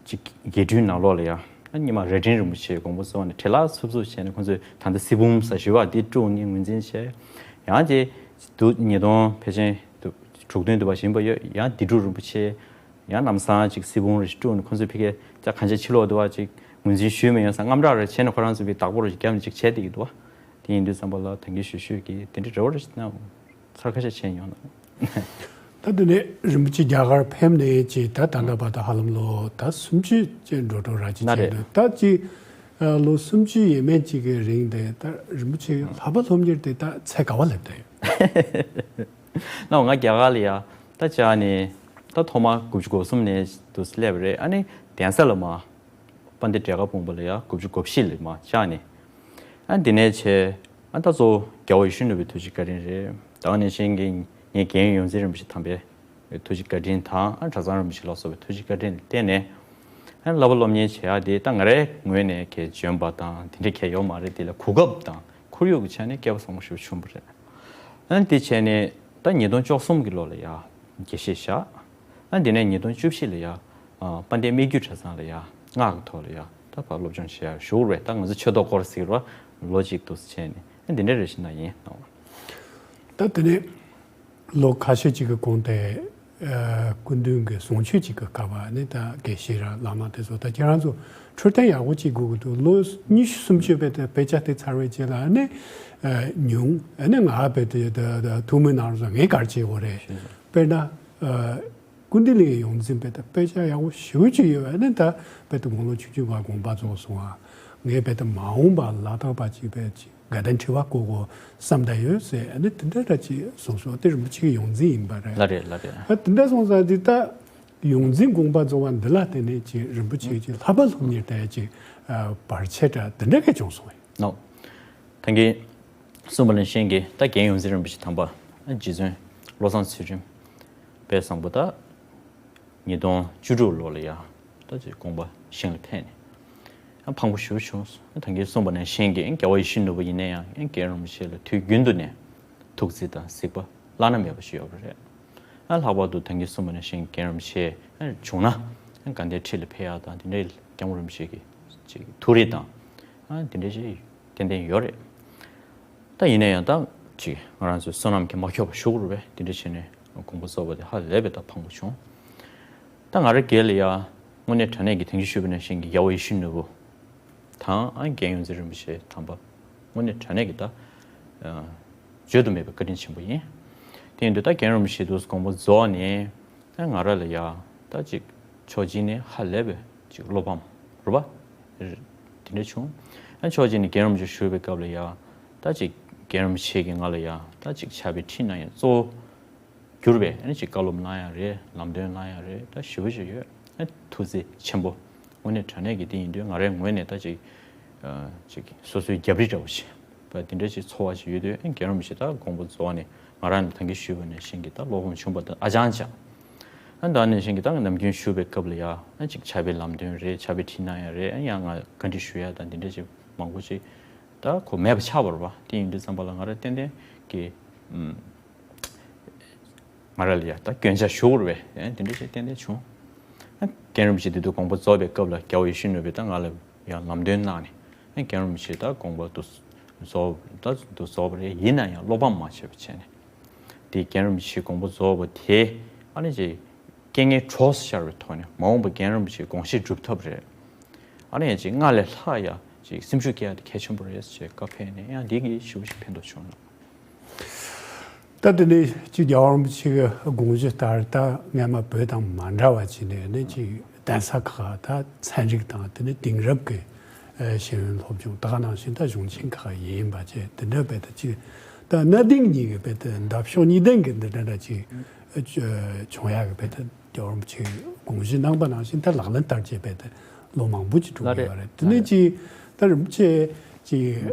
ཅིག་དགེ་འདུན་ནང་ལོགས་ལ་ཡང་ཉི་མ་རྭ་སྒྲེང་རིན་པོ་ཆེའི་དགོངས་པ་རྫོགས་ནས་བྲེལ་ལ་འཚུབ་འཚུབ་བྱས་ནས་ཁོང་ཚོས་ད་ལྟ་སིལ་བུམ་ཟེར་ཞུ་བ་འདི་དཀྲུགས་ནས་ངོས་འཛིན་བྱས། ཡང་དེ་དུ་ཉིས་སྟོང་ཕལ་ཆེར་དུ་དྲུག་བདུན་དུ་བ་བཞིན་པ་ཡོད། ཡང་དེ་སྒྲུབ་རིན་པོ་ཆེ་ཡང་ལམ་སང་ཅིག་སིལ་བུམ་རེ་དཀྲུགས་ནས་ཁོང་ཚོས་ཕ་གིར་ཅག་གང་ཅག་ཕྱི་ལོགས་དུ་བ་ཅིག་ངོས་འཛིན་ཞུས་མི་ཡོང་ས་དངངས་སྐྲག་རེ་བྱས་ནས་ཁོ་རང་ཚོས་བི་བདག་པོ་རེ་བརྒྱབ་ནས་ཅིག་བྱས་བསྡད་ཀྱི་འདུག་བ། དེ་ཡིན་དུས་ཙམ་པ་ལ་ད་གིན་ཞུ་ཞུས་ཀྱི་དེ་འདྲའི་རེ་བ་རེ་ཞིག་གནང་། ཚར་ཁ་ཤས་བྱས་མྱོང་ན། ད་དེ་ནས་རིན་པོ་ཆེ་རྒྱ་གར་ཕེབས་ནས་ཅིག་ད་ད་ལྟ་བར་དུ་ཧ་ལམ་ལོ་ད་སུམ་ཅུ་ཅན་འགྲོ་འགྲོ་ར་ཅིག་ན་བྱས་རེད། འདུག་ད་ཅིག་ལོ་སུམ་ཅུ་ཡས་མས་ཅིག་གི་རིང་དེ་ད་རིན་པོ་ཆེ་ལྷག་པ་སློབ་གཉེར་དེ་ད་ཚད་ག་བ་སླེབས་བསྡད་ཡོད། ན་ང་རྒྱ་གར་ལ་ཡ་ད་བཅར་ནས་ད་ཐོག་མར་དགུ་བཅུ་གོ་གསུམ་ནས་དུ་སླེབས་པ་རེད། ཨ་ནི་གདན་ས་ལ་མ། དཔལ་ལྡན་འབྲས་དཀར་སྤུངས་པ་ལ་ཡ་དགུ་བཅུ་གོ་བཞི་ལ་མ་བཅར་ནས། ཨ་འདི་ནས་བྱས་ཨ་ད་གཙོ་བོ་རྒྱལ་བ་ཡིད་བཞིན་ནོར་བུའི་ཐུགས་རྗེ་བཀའ་དྲིན་རེད། ད་ག་ནང་བཞིན་གྱི་ངའི་རྒན་ཡོངས་འཛིན་རིན་པོ་ཆེ་དམ་པའི་ཐུགས་རྗེ་བཀའ་དྲིན་དང་ཨ་གྲྭ་ཚང་རིན་པོ་ཆེ་ལ་སོགས་པའི་ཐུགས་རྗེ་བཀའ་དྲིན་ལ་བརྟེན་ནས་ཨ་བསླབ་པ་སློབ་གཉེར་བྱེད་ཡག་དེ་ད་ང་རའི་ངོས་ནས་གལ་འཇོན་པ་དང་དེ་འདྲ་གལ་ཡོད་མ་རེད། དེ་ལ་གོ་སྐབས་དང་ཁོར་ཡུག་གི་ཆ་ནས་སྐལ་བ་བཟང་པོ་ཞིག་བྱུང་བ་རེད། ཨ་འདི་བྱས་ནས་ད་ཉིས་སྟོང་བཅུ་གསུམ་གྱི་ལོ་ལ་ཡ་དགེ་བཤེས་བཞག་ཨ་འདི་ནས་ཉིས་སྟོང་བཅུ་བཞི་ལ་ཡ། ཨ་དཔལ་ལྡན་སྨད་རྒྱུད་གྲྭ་ཚང་ལ་ཡ། སྔགས་ཀྱི་ཐོག་ལ་ཡ། ད་ཕར་སློབ་སྦྱོང་བྱེད་ཡ་ཞུགས་རེད། ད་ང་ཚོ་ཆོས་ཐོག་སྐོར་ཟེར་བ་ལོ་གཅིག་འདུག་སེ་བྱས་ནས་ཨ་འདི་འདྲ་རེ་ཞིག་ན་ཡིན་ནོ། ད་དེ་ནས་ལོ་ཁ་ཤས་ཅིག་གི་གོང་དེ་ཨ་སྐུ་མདུན་གྱི་གསུང་ཆོས་ཅིག་གི་སྐབས་ཨ་ནི་ད་དགེ་བཤེས་ར་བླ་མ་དེ་ཚོ་ད་ཁྱེད་རང་ཚོ་འཕྲོད་བསྟེན་ཡག་པོ་ཅིག་དགོས་ཀྱི་འདུག་ལོ་ཉི་ཤུ་སུམ་ཅུ་བས་དེ་དཔེ་ཆ་དེ་ཚར་བའི་རྗེས་ལ་ཨ་ནི་ཨ་ཉུང་ཨ་ནི་ང་བས་དེ་ད་ད་ཐུགས་སྨོན་གནང་རོགས་ཟེར། ངས་ག་རེ་བྱེད་དགོས་རེད། དཔེར་ན། ཨ། ཀུན་བདེ་གླིང་ཡོངས་འཛིན་པའི་ད་དཔེ་ཆ་ཡག་པོ་ཞེ་པོ་ཅིག་ཡོད་པ་ནི་ད་དཔེ་ད་དགུང་ལོ་ཆུང་ཆུང་བ་དགོངས་པ་རྫོགས་སོང་བ། ངས་དཔེ་ད་མ་འོངས་པ་ལ་དྭགས་པ་ཅིག་དཔེ་ཅིག་དགའ་ལྡན་ཁྲི་པ་བསྐོ་དགོས་བསམ་ད་ཡོད་ཟེར་ཨ་ནི་དེ་འདྲ་འདྲ་ཅིག་གསུངས་སོང་། དེ་རིན་པོ་ཆེ་གི་ཡོངས་འཛིན་ཡིན་པ་རེད། ལགས་རེད། ལགས་རེད། ཨ་དེ་འདྲ་སོང་ཙང་འདི་ད་ཡོངས་འཛིན་དགོངས་པ་རྫོགས་པ་འདི་ལ་བརྟེན་ནས་ཅིག་རིན་པོ་ཆེ་ཅིག་ལྷག་པ་སློབ་གཉེར་དེ་ཅིག་ཨ་བར་ཆད་འདྲ་དེ་འདྲ་གས་བྱུང་སོང་བས། ནོ། ད་གིན་གསུངས་པ་ནང་བཞིན་གྱི་ད་རྒན་ཡོངས་འཛིན་རིན་པོ་ཆེ་དམ་པ་རྗེ་བཙུན་བློ་བཟང་ཚུལ་ཁྲིམས་དཔལ་བཟང་པོ་ད་ཉིས་སྟོང་བཅུ་དྲུག་ལོ་ལ་ཡ་ད་ཅིག་དགོངས་པ་ཞིང་ལ་ཕེབས་ནས་ཨ་ཕངས་པོ་ཞེ་པོ་བྱུང་སོང་། ད་གིན་གསུངས་པ་ནང་བཞིན་གྱི་རྒྱལ་བ་ཡིད་བཞིན་ནོར་བུ་ཡིན་ན་ཡང་རྒན་རིན་པོ་ཆེ་ལ་དུས་རྒྱུན་དུ་ནས་ཐུགས་བརྩེ་དང་གཟིགས་པ་བླ་ན་མེད་པ་ཞིག་ཡོད་པ་རེད། ལྷག་པར་དུ་ད་གིན་གསུངས་པ་ནང་བཞིན་རྒན་རིན་པོ་ཆེ་བྱུང་ན་དགའ་ལྡན་ཁྲི་ལ་ཕེབས་ཡག་དང་དེ་འདྲའི་སྐྱབས་མགོན་རིན་པོ་ཆེ་གི་ཅིག་ཐུགས་རེ་དང་དེ་འདྲ་ཞིག་ཏན་ཏན་ཡོད་རེད། ད་ཡིན་ན་ཡང་ད་ཅིག་ང་རང་ཚོའི་བསོད་ནམས་ཀྱིས་མ་ཁྱབ་པ་ཞུ་དགོས་རེད་པས། དེ་འདྲ་བྱས་ནས་དགོངས་པ་རྫོགས་པ་དེ་ཧ་ལས་པའི་ད་ཕངས་པོ་བྱུང་། ད་ང་རང་སྒེར་ལ་ཡ་དངོས་གནས་དྲང་གནས་ཀྱི་ད་གིན་ཞུས་པ་ནང་བཞིན་གྱི་རྒྱལ་བ་ཡིད་བཞིན་ནོར་བུ་དང་ཨ་རྒན་ཡོངས་འཛིན་རིན་པོ་ཆེ་དམ་པ་དངོས་གནས་དྲང་གནས་ཀྱི་ད་བརྗོད་དུ་མེད་པའི་བཀའ་དྲིན་ཆེན་པོ་ཡིན། དེ་ཡིན་དུས་ད་རྒན་རིན་པོ་ཆེ་དུས་དགོངས་པ་རྫོགས་ནས། ཨ་ང་ར་ལ་ཡ་ད་ཅིག་ཕྱོགས་གཅིག་ནས་ཧ་ལས་པའི་ཅིག་བློ་ཕམ་རེད་པ། དེ་འདྲ་བྱུང་། ཨ་ཕྱོགས་གཅིག་ནས་རྒན་རིན་པོ་ཆེ་བཞུགས་པའི་སྐབས་ལ་ཡ་ད་ཅིག་རྒན་རིན་པོ་ཆེ་གིས་ང་ལ་ཡ་ད་ཅིག་ཕྱག་དཔེ་ཁྲིད་གནང་ཡ་གཙོ་བོ་གྱུར་པའི་ཨ་ནི་ཅིག་བཀའ་སློབ་གནང་ཡ་རེད། ལམ་སྟོན་གནང་ཡ་རེད། ད་ཞེ་པོ་ཅིག་ཡོད། ཨ་ཐུགས་རྗེ་ཆེན་པོ་དངོས་གནས་དྲང་གནས་ཀྱི་དེ་ཡིན་དུས་ང་རའི་ངོས་ནས་ད་ཅིག་ཅིག་སོ་སོའི་རྒྱབ་རི་འདྲ་བོ་ཞིག་པ་དེ་འདྲ་ཞིག་ཚོར་བ་ཞིག་ཡོད་དུས། ཨ་རྒན་རིན་པོ་ཆེ་ད་དགོངས་པ་རྫོགས་ནས་ང་རང་ནས་ད་གིན་ཞུས་པ་ནང་བཞིན་གྱི་ད་བློ་ཕམ་བྱུང་བ་དང་ཨ་ཅང་ཅང་། ཨ་ད་ནང་བཞིན་གྱི་ད་ནམ་རྒྱུན་བཞུགས་པའི་སྐབས་ལ་ཡ་ཨ་ཅིག་ཕྱག་དཔེ་ལམ་སྟོན་རེད། ཕྱག་དཔེ་ཁྲིད་གནང་ཡ་རེད། ཨ་ཡང་ང་བཀའ་འདྲི་ཞུ་ཡ་དང་དེ་འདྲ་ཞིག་མང་པོ་ཞིག་ད་ཁོ་མེད་པ་ཆགས་པ་རེད་པ། དེ་ཡིན་དུས་ཙམ་པ་ལ་ང་ར་ཏན་ཏན་གྱི་ཨུམ། ང་ར་ལ་ཡ་ད་སྐྱོན་ཆ་ཞུ་དགོས་རེད་པས། ཨེ་དེ་འདྲ་ཞིག་ཏན་ཏན་བྱུང་། ཨ་རྒན་རིན་པོ་ཆེ་དེ་དུས་དགོངས་པ་རྫོགས་པའི་སྐབས་ལ་རྒྱལ་བ་ཡིད་བཞིན་ནོར་བུས་ད་ང་ལ་ཡང་ལམ་སྟོན་གནང་ནས། ཨ་རྒན་རིན་པོ་ཆེ་ད་དགོངས་པ་དུ་རྫོགས་ད་དུ་རྫོགས་པ་རེད། ཡིན་ན་ཡང་བློ་ཕམ་མ་བྱས་པ་བྱས་ནས། དེ་རྒན་རིན་པོ་ཆེ་དགོངས་པ་རྫོགས་པ་དེ་ཨ་ནི་ཅིག་རྐྱེན་ངན་གྲོགས་སུ་ཤར་བའི་ཐོག་ནས་མ་འོངས་པ་རྒན་རིན་པོ་ཆེའི་དགོངས་བཞེད་སྒྲུབ་ཐབས་རེད། ཨ་ནི་ཡང་ཅིག་སྔར་ལས་ལྷག་ཡ་ཅིག་སེམས་ཤུགས་སྐྱེ་ཡ་དེ་གལ་ཆེན་པོ་རེད་ཅེས་བཀའ་ཕེབས་ནས་ཡང་འདི་གིས་ཞེ་པོ་ཞིག་ཕན་ཐོགས་བྱུང་ལ། ད་དེ་ནས་ཅིག་རྒྱལ་བ་རིན་པོ་ཆེ་གི་དགོངས་གཞི་ལྟར་ད་སྔ་མ་བོད་དང་མ་འདྲ་བ་བྱས་ནས་ནི་ཅིག་གདན་ས་ཁག་ད་ཚན་རིག་དང་དེ་ནས་དེང་རབས་ཀྱི་ཤེས་ཡོན་སློབ་སྦྱོང་ད་ག་ནང་བཞིན་ད་གཞུང་ཆེན་ཁག་ཡིན་པ་བྱས། དེ་འདྲ་བས་ད་ཅིག་ད་གནའ་དེང་གཉིས་ཀྱི་བས་ད་འདབ་གཤོག་གཉིས་ལྡན་གྱི་འདི་འདྲ་འདྲ་ཅིག་བྱུང་ཡག་གི་བས་ད། རྒྱལ་བ་རིན་པོ་ཆེས་དགོངས་གཞི་གནང་པ་ནང་བཞིན་ད་ལག་ལེན་བསྟར་བྱས་པས་ད་ལོ་མང་པོ་ཅིག་འགྲོ་གི་ཡོད་རེད། དེ་ནས་ཅིག་ད་རིན་པོ་ཆེ་ཅིག་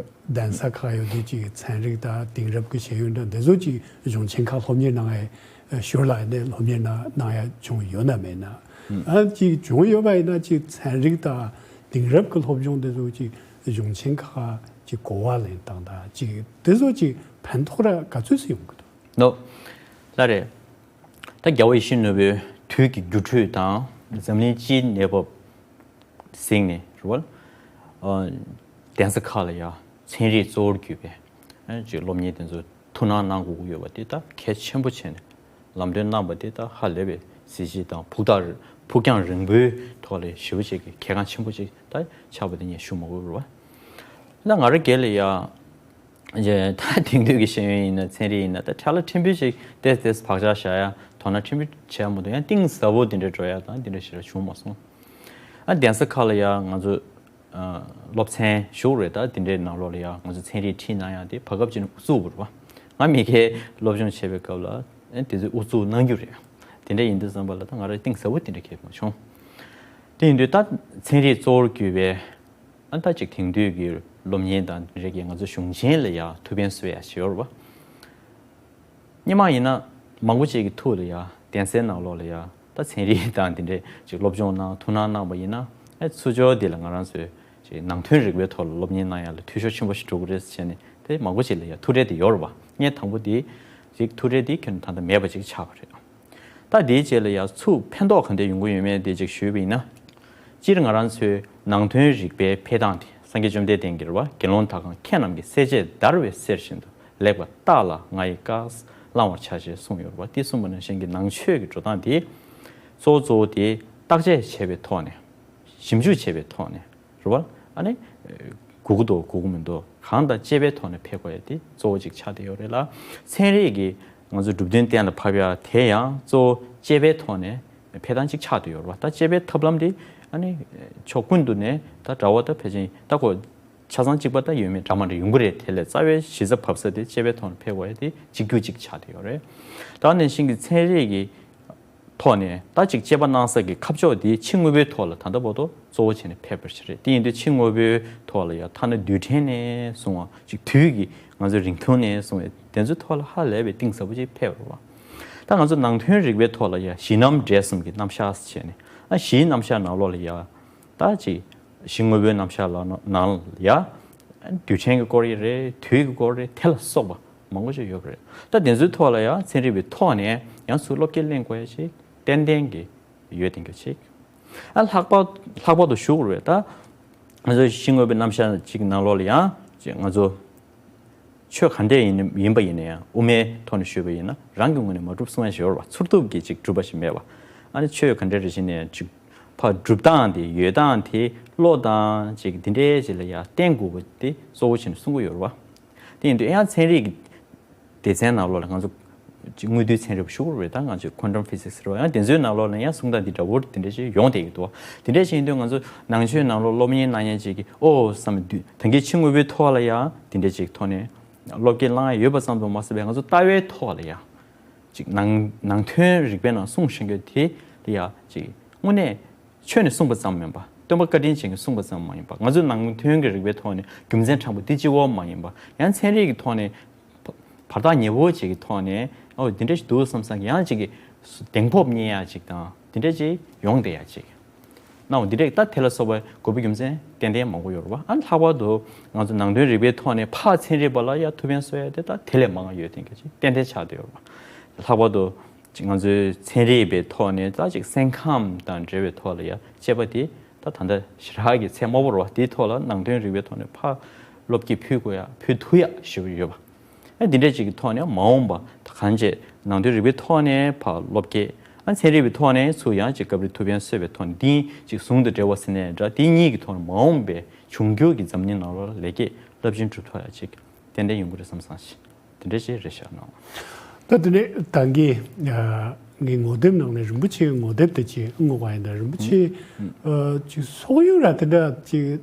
གདན་ས་ཁག་ཡོད་དུས་ཅིག་ཚན་རིག་དང་དེང་རབས་ཀྱི་ཤེས་ཡོན་དང་འདི་ཚོ་ཅིག་གཞུང་ཆེན་ཁག་སློབ་གཉེར་གནང་ཡ་ཞོར་ལ་ནས་སློབ་གཉེར་གནང་གནང་ཡ་བྱུང་ཡོད་ན་མེད་ན། ཨ་ཅིག་བྱུང་ཡོད་པ་ཡིན་ན་ཅིག་ཚན་རིག་དང་དེང་རབས་ཀྱི་སློབ་སྦྱོང་འདི་ཚོ་ཅིག་གཞུང་ཆེན་ཁག་ཅིག་གོ་བ་ལེན་སྟངས་དང་ཅིག་འདི་ཚོ་ཅིག་ཕན་ཐོགས་ར་ག་ཚོད་སུ་ཡོང་གི་འདུག་ནོ། ལ་རེད། ད་རྒྱལ་བ་ཡིད་བཞིན་ནོར་བུའི་དུས་ཀྱི་འགྱུར་འགྲོས་དང་འཛམ་གླིང་སྤྱིའི་གནས་བབ་གཟིགས་ནས་རེད་བ། ཨ་གདན་ས་ཁག་ལ་ཡང་ཚན་རིག་གཙོ་བོར་གྱུར་པའི་ཨ་ཅིག་སློབ་གཉེར་དེ་ཚོ་ཐུགས་སྣང་གནང་དགོས་ཀྱི་ཡོད་པ་དེ་ད་གལ་ཆེན་པོ་བྱས་ནས་ལམ་སྟོན་གནང་པ་དེ་ད་ཧ་ལས་པའི་གཟི་བརྗིད་དང་ཕུགས་ཐག་ཕུགས་རྒྱང་རིང་པོའི་ཐོག་ལ་ཞེ་པོ་ཅིག་གི་གལ་འགངས་ཆེན་པོ་ཅིག་ད་ཆགས་པ་དེ་ངས་ཞུ་མ་དགོས་རེད་བ། ད་ང་རང་སྒེར་ལ་ཡང་། ད་དེང་དུས་ཀྱི་ཤེས་ཡོན་ཡིན་ན་ཚན་རིག་ཡིན་ན་ད་ཁྲལ་ལ་ཕྲན་བུ་ཞིག་ཏེས་ཏེས་བག་ཆགས་བཞག་ཡ་དོ་སྣང་ཕྲན་བུ་བྱས་མ་གཏོགས་ཡང་གཏིང་ཟབ་པོ་དེ་འདྲ་འགྲོ་ཡ་དང་དེ་འདྲ་ཞིག་ལ་བྱུང་མ་སོང་། ཨ་གདན་ས་ཁག་ལ་ཡ་ང་ཚོ་སློབ་ཚན་ཞུགས་རེད། ད་དེ་འདྲའི་ནང་ལོགས་ལ་ཡ་ང་ཚོ་ཚན་རིག་ཁྲིད་གནང་ཡ་དེ་བར་སྐབས་ཅིག་ནས་ཨུ་ཚུགས་བུར་བ་ང་མི་ཁའི་སློབ་སྦྱོང་བྱེད་པའི་སྐབས་ལ་དེ་ཚོས་ཨུ་ཚུགས་གནང་རྒྱུ་རེད། དེ་འདྲ་ཡིན་དུས་ཙམ་པ་ལ་ད་ང་རང་གཏིང་ཟབ་པོ་དེ་འདྲ་གལ་མ་བྱུང་། དེ་ཡིན་དུས་ད་ཚན་རིག་གཙོ་བོར་གྱུར་པའི། ཨ་ད་ཅིག་དེང་དུས་ཀྱི་སློབ་གཉེར་དང་རིག་གི་ང་ཚོ་གཞུང་ཆེན་ལ་ཡ་ཐུགས་ཕན་གསོས་ཡ་ཞིག་ཡོད་རེད་བ། སྔོན་མ་ཡིན་ན་མང་པོ་ཅིག་གི་ཐུགས་ལ་ཡ་གདན་སའི་ནང་ལོགས་ལ་ཡ་ད་ཚན་རིག་དང་དེ་འདྲས་ཅིག་སློབ་སྦྱོང་གནང་ཐུགས་སྣང་གནང་པ་ཡིན་ན་ཨ་ཚུར་ཕྱོགས་འདི་ལ་ང་རང་ཚོས་ཅིག་ནང་དོན་རིག་པའི་ཐོག་ལ་སློབ་གཉེར་གནང་ཡ་ལ་འཐུས་ཤོར་ཆེན་པོ་ཞིག་འགྲོ་གི་རེད་ཟེར་བྱས་ནས་དེ་མང་པོ་ཅིག་ལ་ཡ་ཐུགས་ཁྲལ་དེ་ཡོད་རེད་བ། ངས་དང་པོ་དེ་ཅིག་ཐུགས་ཁྲལ་དེ་ཁྱོན་ནས་ད་ལྟ་མེད་པ་ཅིག་ཆགས་པ་རེད། ད་དེའི་རྗེས་ལ་ཡང་ཚུར་ཕན་ཐོགས་ག་འདྲ་ཡོང་གི་ཡོད་མེད་དེ་ཅིག་ཞུས་པ་ཡིན་ན། སྤྱིར་ང་རང་ཚོའི་ནང་དོན་རིག་པའི་འཕེལ་སྟངས་དེ་སངས་རྒྱས་བཅོམ་ལྡན་འདས་ཀྱིས་རེད་བ། དགེ་སློང་དག་གམ་མཁས་རྣམས་ཀྱིས། གསལ་བྱེད་བརྡར་བའི་གསེར་བཞིན་དུ། ལེགས་པར་བརྟགས་ལ་ང་ཡི་བཀའ་བླང་བར་བྱ་ཞེས་གསུངས་ཡོད་རེད་བ། དེ་གསུངས་པ་ནང་བཞིན་གྱི་ནང་ཆོས་ཀྱི་འགྲོ་སྟངས་དེ་གཙོ་བོ་གཙོ་བོ་དེ་བརྟག་དཔྱད་བྱས་པའི་ཐོག་ནས་ཞིབ་འཇུག་བྱས་པའི་ཐོག་ནས། རེད་བ། ཨ་ནི། གོ་གི་འདུག་གོ་གི་མི་འདུག་གང་དང་དཔྱད་པའི་ཐོག་ནས་ཕེབས་དགོས་ཡ་དེ་གཙོ་བོ་གཅིག་ཆགས་བསྡད་ཡོད་རེད་ལ། ཚན་རིག་གིས་ང་ཚོ་གྲུབ་དོན་གཏན་ལ་ཕབ་ཡ་དེ་ཡང་གཙོ་བོ་དཔྱད་པའི་ཐོག་ནས་ཕེབས་སྟངས་གཅིག་ཆགས་བསྡད་ཡོད་རེད་བ། ད་དཔྱད་པའི་ཐབས་ལམ་དེ་ཨ་ནི་ཕྱོགས་ཀུན་ཏུ་ནས་ད་འདྲ་བོ་ད་ཕལ་ཆེར་ད་ཁོ་ཆ་ཚང་གཅིག་པ་ད་ཡོད་མེད་འདྲ་མ་འདྲ་ཡོང་གི་རེད། དེ་ལས་རྩ་བའི་གཞི་རྩ་བབས་ས་དེ་དཔྱད་པའི་ཐོག་ནས་ཕེབས་དགོས་ཡ་དེ་གཅིག་གྱུར་གཅིག་ཆགས་བསྡད་ཡོད་རེད། ད་ནང་བཞིན་གྱི་ཚན་རིག་གི་ཐོག་ནས་ད་ཅིག་དཔྱད་པ་གནང་ས་གི་ཁ་ཕྱོགས་འདི་ཕྱི་དངོས་པོའི་ཐོག་ལ་ད་ལྟ་བར་དུ་གཙོ་བོ་བྱས་ནས་ཕེབས་པ་ཞིག་རེད། དེ་ཡིན་དུས་ཕྱི་དངོས་པོའི་ཐོག་ལ་ཡང་ཐ་ན་རྡུལ་ཕྲན་ནས་བཟུང་བ་ཅིག་དུས་ཀྱི་ང་ཚོའི་རིང་ཐུང་ནས་བཟུང་བའི་དེ་ཚོའི་ཐོག་ལ་ཧ་ལས་པའི་གཏིང་ཟབ་པོ་ཅིག་ཕེབས་རེད་བ། ད་ང་ཚོ་ནང་དོན་རིག་པའི་ཐོག་ལ་ཡང་གཞི་རྣམ་འབྲེལ་གསུམ་གྱི་རྣམ་གཞག་བྱས་ནས་ཨ་གཞིའི་རྣམ་གཞག་ནང་ལོགས་ལ་ཡང་ད་ཅིག་གཞི་དངོས་པོའི་རྣམ་གཞག་ལ་ནང་ལ་ཡ། རྡུལ་ཕྲན་གྱི་སྐོར་ཡི་རེད། དུས་ཀྱི་སྐོར་རེད། དེ་ལ་སོགས་པ། མང་པོ་ཞིག་ཡོད་པ་རེད། ད་དེ་ཚོའི་ཐོག་ལ་ཡང་ཚན་རིག་པའི་ཐོག་ནས་ཡང་ཚུར་བློ་སྐྱེད་གླེང་དགོས་ཡ་ཞིག་ཏན་ཏན་གྱི་ཡོད་དེ་འདྲ་ཅིག་ཨ་ལྷག་པར་ལྷག་པར་དུ་ཞུ་དགོས་རེད། ད་ང་ཚོ་ཤེས་དངོས་པའི་རྣམ་གཞག་ཅིག་ནང་ལོགས་ལ་ཡང་ཅིག་ང་ཚོ་ཆོས་ག་འདྲས་ཡིན་ཡིན་པ་ཡིན་ན་ཡང་དབུ་མའི་ཐོག་ནས་ཞུས་པ་ཡིན་ན་རང་གི་ངོས་ནས་མ་གྲུབ་གསུང་ཡ་ཞིག་ཡོད་རེད་བ། ཚུར་ཐུབ་ཀྱིས་ཅིག་གྲུབ་པ་ཞིག་མེད་བ། ཨ་ནི་ཆོས་ག་འདྲས་རེ་བཞིན་ནས་ཅིག་ཕར་སྒྲུབ་སྟངས་དེ་ཡོད་སྟངས་དེ་བློ་དང་ཅིག་འདི་འདྲས་ཅིག་ལ་ཡང་བརྟེན་དགོས་པ་དེ་གཙོ་བོ་བྱས་ནས་གསུང་གི་ཡོད་རེད་བ། དེ་ཡིན་དུས་ཡང་ཚན་རིག་གི་སྡེ་ཚན་ནང་ལོགས་ལ་ང་ཚོ་ཅིག་དངོས་འདུས་ཚན་རིག་པ་ཞུ་དགོས་རེད། ད་ང་ཚོས་quantum physics་ཟེར་བ་ཡང་དེ་ཚོའི་ནང་ལོགས་ལ་ཡང་གསུང་སྟངས་འདི་འདྲ་བོ་དེ་འདྲ་ཞིག་ཡོང་བསྡད་ཀྱི་འདུག་དེ་འདྲ་ཞིག་ཡིན་དུས་ང་ཚོ་ནང་ཆོས་ནང་ལོགས་སློབ་གཉེར་གནང་མཁན་ཅིག་གིས་ཨོ་བསམ་དུས་ད་གིན་ཕྱི་དངོས་པོའི་ཐོག་ལ་ཡང་དེ་འདྲ་ཅིག་ཐོག་ནས་བློ་སྐྱེད་བླང་ཡ་ཡོད་པ་ཙམ་དུ་མ་ཟད་པའི་ང་ཚོ་ལྟ་བའི་ཐོག་ལ་ཡང་ཅིག་ནང་ནང་དོན་རིག་པའི་ནང་གསུངས་བཞིན་གྱི་དེ་ལ་ཡང་ཅིག་དངོས་གནས་ཆོས་ནས་གསུངས་པ་ཙམ་མིན་པ། སྟོན་པ་བཀའ་དྲིན་ཅན་གྱིས་གསུངས་པ་ཙམ་མ་ཡིན་པ། ང་ཚོའི་ནང་དོན་གྱི་རིག་པའི་ཐོག་ནས་རྒྱུ་མཚན་དྲངས་པ་འདི་གཅིག་པོ་མ་ཡིན་པ། ཡང་ཚན་རིག་གི་ཐོག་ནས་བར་ཐག་ཉེ་བོ་ཅིག་གི་ཐོག་ནས་ཨོ་འདི་འདྲ་ཞིག་འདུག་བསམ་བསམ་གྱི་ཡང་ཅིག་གི་གདེང་སྤོབས་རྙེད་ཡ་ཅིག་དང་འདི་འདྲ་ཅིག་ཡོང་བསྡད་ཡ་ཅིག་ནའོ། འདི་འདྲ་ད་དེ་ལ་སོགས་པའི་དགོས་པའི་རྒྱུ་མཚན་ཏན་ཏན་མང་པོ་ཡོད་རེད་བ། ཨ་ལྷག་པར་དུ་ང་ཚོ་ནང་དོན་རིག་པའི་ཐོག་ནས་ཕར་ཚན་རིག་པ་ལ་ཡ་ཐུགས་ཕན་གསོས་ཡ་དེ་ད་དེ་ལས་མང་བ་ཡོད་དེ་འདྲ་ཅིག་ཏན་ཏན་ཆགས་བསྡད་ཡོད་རེད་བ། ལྷག་པར་དུ་ང་ཚོའི་ཚན་རིག་པའི་ཐོག་ནས་ད་ཅིག་སེམས་ཁམས་དང་འབྲེལ་བའི་ཐོག་ལ་ཡ་དཔྱད་པ་དེ་ད་ད་ལྟ་ཞེ་དྲག་གི་ཚད་དམའ་པོ་རེད་བ། དེའི་ཐོག་ལ་ནང་དོན་རིག་པའི་ཐོག་ནས་ཕར་བློ་སྐྱེད་ཕུལ་དགོས་ཡ་ཕུལ་ཐུབ་ཡ་ཞེ་པོ་ཡོད་པ། ཨ་འདི་འདྲ་ཅིག་གི་ཐོག་ནས་མ་འོངས་པ་ད་གང་བྱས་ནང་དོན་རིག་པའི་ཐོག་ནས་ཕར་བློ་སྐྱེད། ཨ་ཚན་རིག་པའི་ཐོག་ནས་ཚུར་ཡང་ཅིག་སྐབས་རེ་ཐུགས་ཕན་གསོས་པའི་ཐོག་ནས་འདི་ཅིག་ཟུང་དུ་འབྲེལ་བ་ཟེར་ནའི་འདྲ། དེ་གཉིས་ཀྱི་ཐོག་ནས་མ་འོངས་པའི་འབྱུང་འགྱུར་གྱི་འཛམ་གླིང་ནང་ལོགས་ལ་ལེགས་སྐྱེས་རླབས་ཆེན་སྒྲུབ་ཐུབ་ཡ་ཅིག་ཏན་ཏན་ཡོང་གི་རེད་བསམ་བསམ་ཞིག་དེ་འདྲ་ཞིག་རེད་ཤག་ནའོ། ད་དེ་ནས་ད་གིན་ངའི་ངོ་དེབ་ནང་ནས་རིན་པོ་ཆེའི་ངོ་དེབ་དེ་ཅིག་བསྔོགས་པ་ཡིན་ད། རིན་པོ་ཆེ་ཨ་ཅིག་སོག་ཡུལ་ར་དེ་འདྲ་ཅིག་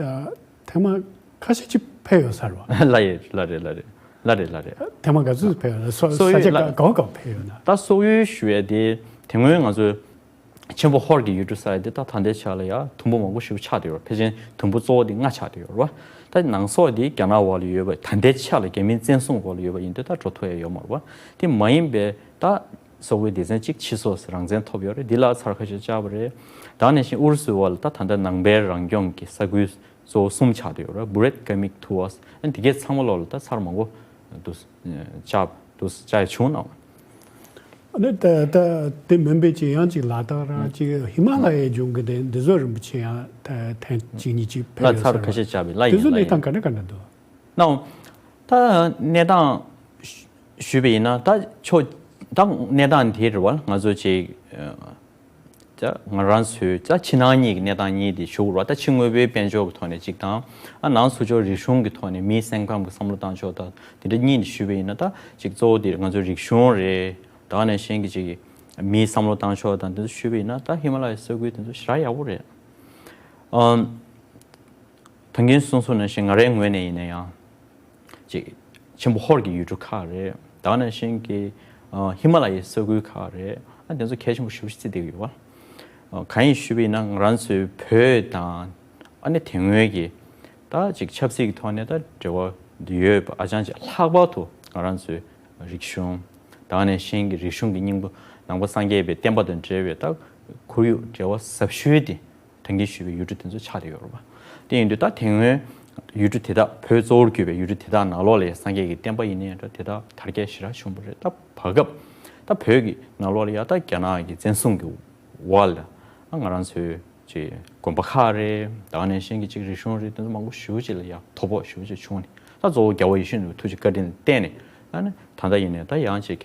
ཨ་ཐེངས་མ་ཁ་ཤས་ཅིག་ཕེབས་ཡོད་ས་རེད་བ། ལ་ཡེ་ལ་རེད་ལ་རེད་ལ་རེད་ལ་རེད། ཐེངས་མ་ག་ཚོད་ཕེབས་ཡོད་ན། སོ་སོག་ཡུལ་ས་ཆ་ལ་ག་ག་བ་ག་བ་ཕེབས་ཡོད་ན། ད་སོག་ཡུལ་ཞུ་ཡ་དེ་དེ་སྔོན་ང་ཚོས་ཆེན་པོ་ཧོར་གྱི་ཡུལ་གྲུ་ས་ཡ་དེ་ད་ད་ལྟའི་ཆ་ལ་ཡ་དུམ་བུ་མང་པོ་ཞིག་ཆགས་བསྡད་ཡོད་རེད། ཕལ་ཆེར་དུམ་བུ་གཙོ་བོ་དེ་ལྔ་ཆགས་བསྡད་ཡོད་རེད་བ། ད་ནང་སོག་དེ་རྒྱ་ནག་འོག་ལ་ཡོད་པ། ད་ལྟའི་ཆ་ལ་རྒྱ་མིའི་བཙན་བཟུང་འོག་ལ་ཡོད་པ་ཡིན་དུས་ད་འགྲོ་ཐུབ་ཡ་ཡོད་མ་རེད་བ། དེ་མ་ཡིན་པའི་ད་སོག་པོའི་སྡེ་ཚན་གཅིག་ཕྱི་སོག་རང་བཙན་ཐོབ་ཡོད་རེད། འདི་ལ་ཚར་ཁ་ཤས་བཅར་བ་རེད། ད་ནང་བཞིན་ཨུ་རུ་སུའི་འོག་ལ་ད་ད་ལྟ་ནང་པའི་རང་སྐྱོང་གི་ས་ཁུལ་གཙོ་བོ་གསུམ་ཆགས་བསྡད་ཡོད་རེད། བྷུ་རེད་ཀ་མིག་ཐུ་ཝས། ཨ་འདི་གས་ཚང་མ་ལོག་ལ་ད་ཚར་མང་པོ་འདུག་བཅར་འདུག་བཅར་ཡ་བྱུང་ན། ཨ་ནི་ད་ད་དེ་མིན་པའི་ཅིག་ཡང་ཅིག་ལ་དྭགས་ར་ཅིག་ཧི་མ་ལ་ཡའི་ལྗོངས་ཀྱི་དེ་འདི་ཚོ་རིན་པོ་ཆེ་ཡང་ད་ཐེངས་གཅིག་གཉིས་ཅིག་ལ་ཕེབས་ཡོད་ཚར་ས་ཁ་རེད་བ། ཤས་བཅར་བའི་ལ་དེ་ཡིན་ཚོ་ལ་གནས་ཡིན། སྟངས་ག་འདྲ་ག་འདྲ་འདུག་ནའོ། ད་གནས་སྟངས་ཞུ་ཞུས་པ་ཡིན་ན་ད་ཕྱོགས་ད་གནས་སྟངས་དེ་རེད་བ། ང་ཚོ་ཅིག་ད་ང་རང་ཚོའི་ད་ཕྱི་ནང་གཉིས་ཀྱི་གནས་སྟངས་གཉིས་དེ་ཞུ་དགོས་རེད་བ། ད་ཕྱི་དངོས་པོའི་དཔལ་འབྱོར་གྱི་ཐོག་ནས་གཅིག་དང་། ཨ་ནང་ཚུར་ཕྱོགས་རིག་གཞུང་གི་ཐོག་ནས་མིའི་སེམས་ཁམས་ཀྱི་བསམ་བློ་བཏང་ཕྱོགས་དང་དེ་འདྲ་གཉིས་ནས་ཞུས་པ་ཡིན་ན། ད་ཅིག་གཙོ་བོ་དེ་ང་ཚོའི་རིག་གཞུང་རེད། ད་ག་ནང་བཞིན་གྱི་ཅིག་མིའི་བསམ་བློ་བཏང་ཕྱོགས་དང་དེ་ཚོ་ཞུས་པ་ཡིན་ན་ད་ཧི་མ་ལ་ཡའི་ས་ཁུལ་དེ་ཚོ་ཞེ་དྲག་ཡག་པོ་རེད། ཨམ། ད་གིན་གསུངས་སོང་ནང་བཞིན་ང་རའི་ངོས་ནས་ཡིན་ན་ཡང་། ཅིག་ཆེན་པོ་ཧོར་གྱི་ཡུལ་གྲུ་ཁག་རེད། ད་ག་ནང་བཞིན་གྱི་ཨ་ཧི་མ་ལ་ཡའི་ས་ཁུལ་ཁག་རེད། ཨ་དེ་ཚོ་གལ་ཆེན་པོ་ཞེ་པོ་ཅིག་བརྩི་བསྡད་ཀྱི་ཡོད་པ། ཨ་གང་ཡིན་ཞུས་པ་ཡིན་ན་ང་རང་ཚོའི་བོད་དང་ཨ་ནི་དེ་སྔོན་གྱི་ད་ཅིག་ཆབ་སྲིད་ཀྱི་ཐོག་ནས་ད་འབྲེལ་བ་ཡོད་པ། ཨ་ཅང་ཅིག་ལྷག་པར་དུ་ང་རང་ཚོའི་རིག་གཞུང་། ད་ག་ནང་བཞིན་གྱི་རིག་གཞུང་གི་སྙིང་པོ་ནང་པ་སངས་རྒྱས་པའི་བསྟན་པ་དང་འབྲེལ་བའི་ད་ཁོར་ཡུག་འབྲེལ་བ་ཟབ་ཤོས་དེ། ད་གིན་ཞུས་པའི་ཡུལ་གྲུ་དེ་ཚོ་ཆགས་བསྡད་ཡོད་རེད་པ། དེ་ཡིན་དུས་ད་དེ་སྔོན་ཡུལ་གྲུ་དེ་དག་བོད་གཙོ་བོར་གྱུར་པའི་ཡུལ་གྲུ་དེ་དག་ནང་ལོགས་ལ་ཡང་སངས་རྒྱས་ཀྱི་བསྟན་པ་ཡིན་ནའི་འདྲ་དེ་དག་དར་རྒྱས་ཞེ་དྲག་བྱུང་བ་རེད། ད་བར་སྐབས་ད་བོད་ཀྱི་ནང་ལོགས་ལ་ཡང་ད་རྒྱ་ནག་གི་བཙན་བཟུང་གི་འོག་ལ་ཨ་ང་རང་ཚོའི་ཅིག་དགོན་པ་ཁག་རེད། ད་ག་ནང་བཞིན་གྱི་ཅིག་རིག་གཞུང་རེད། དེ་ཚོ་མང་པོ་ཞེ་པོ་ཅིག་ལ་ཡང་དོ་ཕོག་ཞེ་པོ་ཅིག་བྱུང་ནས། ད་གཙོ་བོ་རྒྱལ་བ་ཡིད་བཞིན་ནོར་བུའི་ཐུགས་རྗེ་བཀའ་དྲིན་ལ་བརྟེན་ནས་ཨ་ནི་ད་ལྟ་ཡིན་ནའི་ད་ཡང་ཅིག་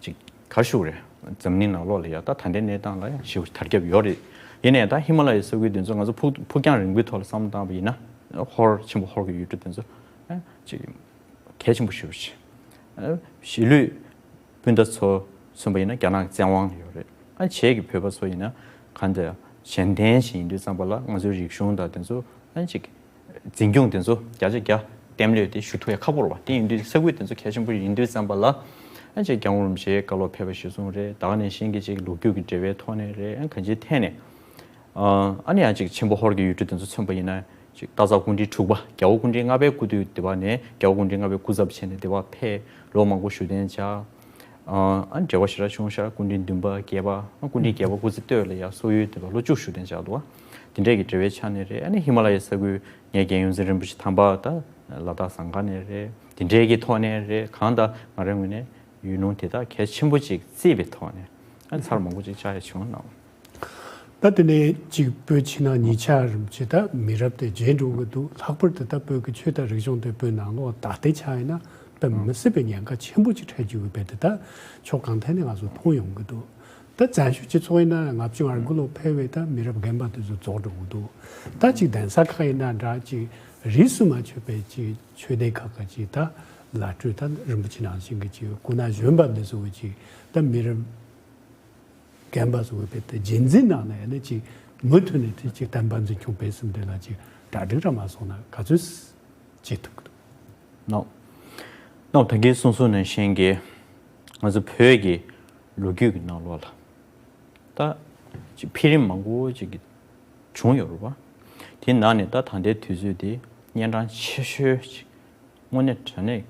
ཅིག་ག་རེ་ཞུ་དགོས་རེད། འཛམ་གླིང་ནང་ལོགས་ལ་ཡ་ད་ད་ལྟའི་གནས་སྟངས་ལ་ཡང་ཞེ་པོ་དར་ཁྱབ་ཡོད་རེད། ཡིན་ནའི་ད་ཧི་མ་ལ་ཡའི་ས་ཁུལ་འདི་ཚོ་ང་ཚོ་ཕུགས་ཕུགས་རྒྱང་རིང་པོའི་ཐོག་ལ་བསམ་བློ་བཏང་བ་ཡིན་ན། ཧོར་ཆེན་པོ་ཧོར་གྱི་ཡུལ་གྲུ་འདི་ཚོ་ཨ་ཅིག་གལ་ཆེན་པོ་ཞེ་པོ་ཅིག་ཨ་གཞིས་ལུས་སྤུན་ཟླ་ཚོ་མཚོན་པ་ཡིན་ན་རྒྱ་ནག་གི་བཙན་དབང་ཡོད་རེད། ཨ་བྱེས་ཀྱི་བོད་པ་ཚོ་ཡིན་ན་གང་ལྟར་གཞན་བརྟེན་ཞིག་ཡིན་དུས་ཙམ་པ་ལ་ང་ཚོའི་རིག་གཞུང་དང་དེ་ཚོ་ཨ་ཅིག་འཛིན་སྐྱོང་དེ་ཚོ་བརྒྱ་ཆ་བརྒྱ་བརྟན་ལྷོད་དེ་ཞུ་ཐུབ་ཡ་ཁག་པོ་རེད་བ། དེ་ཡིན་དུས་ས་ཁུལ་དེ་ཚོ་གལ་ཆེན་པོ་ཡིན་དུས་ཙམ་པ་ལ་ཨ་ཅིག་སྐྱབས་མགོན་རིན་པོ་ཆེའི་བཀའ་སློབ་ཕེབས་པ་གཞིར་བཟུང་རེད། ད་ག་ནང་བཞིན་གྱི་ཅིག་ལོ་རྒྱུས་ཀྱི་འབྲེལ་བའི་ཐོག་ནས་རེད། ཨ་གང་ཅིའི་ཐད་ནས་ཨ་ནི་ཡང་ཅིག་ཆེན་པོ་ཧོར་གྱི་ཡུལ་གྲུ་དེ་ཚོ་མཚོན་པ་ཡིན་ན་ཅིག་སྟག་ཚང་སྐུ་ཕྲེང་དྲུག་པ་རྒྱལ་བ་སྐུ་ཕྲེང་ལྔ་པའི་སྐུ་དུས་དེ་བ་ནས་རྒྱལ་བ་སྐུ་ཕྲེང་ལྔ་པའི་སྐུ་ཚབ་བྱས་ནས་དེ་བ་ཕེབས། ལོ་མང་པོ་བཞུགས་གདན་འཇགས། ཨ་འབྲེལ་བ་ཞེ་དྲག་བྱུང་ཤག་སྐུ་ཕྲེང་བདུན་པ་བརྒྱད་པ། ཨ་སྐུ་ཕྲེང་བརྒྱད་པ་སྐུ་ཚེ་སྟོད་ལ་ཡ་སོག་ཡུལ་དེ་ལ་ལོ་བཅུ་བཞུགས་གདན་འཇགས་འདུག་བ། དེ་འདྲས་ཀྱི་འབྲེལ་བའི་ཆ་ནས་རེད། ཨ་ནི་ཧི་མ་ལ་ཡའི་ས་ཁུལ་ངའི་རྒན་ཡོངས་འཛིན་རིན་པོ་ཆེ་དམ་པ་ད་ ལ་དྭགས་ཟངས་དཀར་ནས་རེད། དེ་འདྲའི་གི་ཐོག་ནས་རེད། གང་ལྟར་ང་རའི་ངོས་ནས་ཡུལ་ལུང་དེ་དག་གལ་ཆེན་པོ་ཅིག་བརྩིས་པའི་ཐོག་ནས་ཨ་ཚར་མང་པོ་ཅིག་བཅར་ཡ་བྱུང་ནའང་། ད་དེ་ནས་གཅིག་བོད་ཕྱི་ནང་གཉིས་ཆ་རིམ་བྱེད་ད་མི་རབས་དེ་རྗེས་འགྲོ་གི་འདུག་ལྷག་པར་དུ་ད་བོད་ཀྱི་ཆོས་དང་རིག་གཞུང་དེ་བོད་ནང་ལོགས་ད་ལྟའི་ཆ་ཡིན་ན་དཔེ་མི་སྲིད་པའི་ཉེན་ཁ་ཆེན་པོ་ཅིག་འཕྲད་རྒྱུ་ཡོད་པས། དེ་ད་ཕྱོགས་གང་ཐད་ནས་ང་ཚོ་མཐོང་ཡོང་གི་འདུག་ད་བཙན་བྱོལ་སྤྱི་ཚོགས་ཡིན་ན་ལྔ་བཅུ་ང་དགུ་ལོ་ཕལ་བའི་ད་མི་རབས་རྒན་པ་དེ་ཚོ་རྫོགས་འགྲོ་གི་འདུག་ད་ཅིག་གདན་ས་ཁག་ཡིན་ན་འདྲ་ཅིག་རིས་སུ་མ་ཆད་པའི་ཅིག་ཆོས་སྡེ་ཁག་གི་ཅིག་ད་བླ་སྤྲུལ་ད་རིན་པོ་ཆེ་ནང་བཞིན་གྱི་ཅིག་སྐུ་ན་གཞོན་པ་འདི་ཚོ་གི་ཅིག་ད་མི་རབས་རྒན་པ་ཚོ་གི་བེད་དེ་རྗེས་འཛིན་གནང་ནས་ནི་ཅིག་མུ་མཐུད་ནས་དེ་ཅིག་བསྟན་པ་འཛིན་སྐྱོང་སྤེལ་གསུམ་དེ་ལ་ཅིག་གྲ་སྒྲིག་ར་མ་སོང་ན་ག་ཚོད་བྱེད་ཐུབ་ཀྱི་འདུག་ནོ། ནོ། ད་གིན་གསུངས་གསུངས་ནང་བཞིན་གྱི་ང་ཚོ་བོད་ཀྱི་ལོ་རྒྱུས་ཀྱི་ནང་ལོགས་ལ་ད་ཅིག་འཕེལ་རིམ་མང་པོ་ཅིག་གི་བྱུང་ཡོད་རེད་བ། དེའི་ནང་ནས་ད་ད་ལྟའི་དུས་ཚོད་དེ་གཉན་འཕྲང་ཆེ་ཤོས་ཅིག་དངོས་གནས་དྲང་གནས་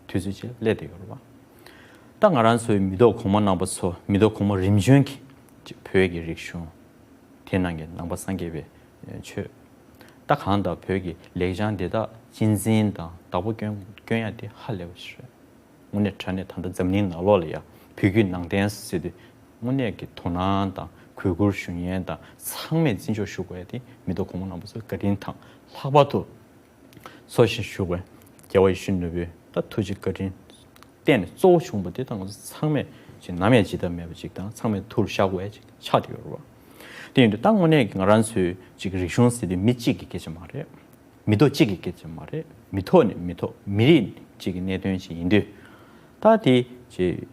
དུས་ཚོད་ཅིག་སླེབས་བསྡད་ཡོད་རེད་བ། ད་ང་རང་ཚོའི་མི་ཐོག་གོང་མ་རྣམ་པ་ཚོ་མི་ཐོག་གོང་མ་རིམ་བྱོན་གྱི་ཅིག་བོད་ཀྱི་རིག་གཞུང་དེ་ནང་གི་ནང་པ་སངས་རྒྱས་པའི་ཆོས། ད་གང་ལྟར་བོད་ཀྱི་ལེགས་བྱང་འདི་དག་གཅེས་འཛིན་དང་བདག་པོ་སྐྱོན་སྐྱོན་ཡ་དེ་ཧ་ལས་པ་ཞིག་རེད། དངོས་གནས་དྲང་གནས་ད་ལྟ་འཛམ་གླིང་ནང་ལོགས་ལ་ཡ་བོད་བརྒྱུད་ནང་བསྟན་ཟེར་དུས་དངོས་གནས་ཀྱི་དོ་སྣང་དང་གུས་བཀུར་ཞུ་མཁན་དང་ཚང་མས་བརྩི་འཇོག་ཞུ་དགོས་ཡ་དེ་མི་ཐོག་གོང་མ་རྣམ་པ་ཚོའི་བཀའ་དྲིན་དང་། ལྷག་པར་དུ་འཚོ་ཞིང་བཞུགས་པའི་རྒྱལ་བ་ཡིད་བཞིན་ནོར་བུའི་ད་ཐུགས་རྗེ་བཀའ་དྲིན་བརྟེན་ནས་གཙོ་བོ་བྱུང་བ་དེ་ད་ང་ཚོ་ཚང་མས་ཅིག་ནམ་ཡང་བརྗེད་ཐབས་མེད་པ་ཅིག་དང་ཚང་མས་ཐུགས་ལ་བཞག་དགོས་ཡ་ཅིག་ཆགས་བསྡད་ཡོད་རེད་བ། དེ་ཡིན་དུས་ད་དངོས་གནས་ཀྱི་ང་རང་ཚོའི་ཅིག་རིག་གཞུང་ཟེར་དུས་མི་གཅིག་གི་སྐད་ཆ་མ་རེད། མི་ཐོག་གཅིག་གི་སྐད་ཆ་མ་རེད། མི་ཐོག་ནས་མི་ཐོག་མི་རིགས་གཅིག་གི་གནད་དོན་ཅིག་ཡིན་དུས། ད་དེ་ཅིག་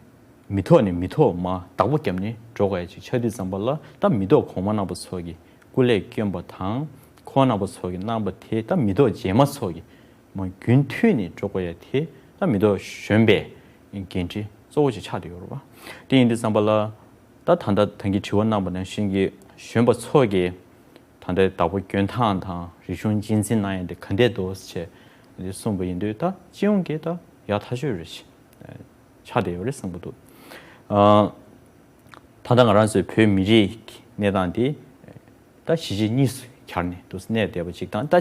མི་ཐོག་ནས་མི་ཐོག་མར་བདག་པོ་བརྒྱབ་ནས་འགྲོ་དགོས་ཡ་ཅིག་ཆགས་དུས་ཙམ་པ་ལ་ད་མི་ཐོག་གོང་མ་རྣམ་པ་ཚོ་གི་སྐུ་ལས་བསྐྱོན་པ་དང་ཁོང་རྣམ་པ་ཚོ་གི་གནང་པ་དེ་ད་མི་ཐོག་རྗེས་མ་ཚོ་གི་མར་རྒྱུན་མཐུད་ནས་འགྲོ་དགོས་ཡ་དེ་ད་མི་ཐོག་གཞོན་པའི་འགན་འཁྲི་གཙོ་བོ་ཅིག་ཆགས་བསྡད་ཡོད་རེད་བ། དེ་ཡིན་དུས་ཙམ་པ་ལ་ད་ད་ལྟ་ད་གིན་དྲི་བ་གནང་པ་ནང་བཞིན་གྱི་གཞོན་པ་ཚོ་གི་ད་ལྟའི་བདག་པོ་སྐྱོན་སྟངས་དང་རིག་གཞུང་གཅེས་འཛིན་གནང་ཡ་དེ་ག་འདྲས་འདུག་ཅེས་འདི་གསུངས་པ་ཡིན་དུས་ད་སྤྱི་ཡོངས་ཀྱི་ད་ཡག་ཐག་ཆོད་རེད་ཤག་ཆགས་བསྡད་ཡོད་རེད་བསམ་གྱི་འདུག་ཨ། ད་ལྟ་ང་རང་ཚོའི་བོད་མི་རིགས་ཀྱི་གནས་སྟངས་འདི་ད་གཞིས་བྱེས་གཉིས་སུ་གྱར་ནས་འདུག་གནས་བསྡད་པ་ཅིག་དང་ད་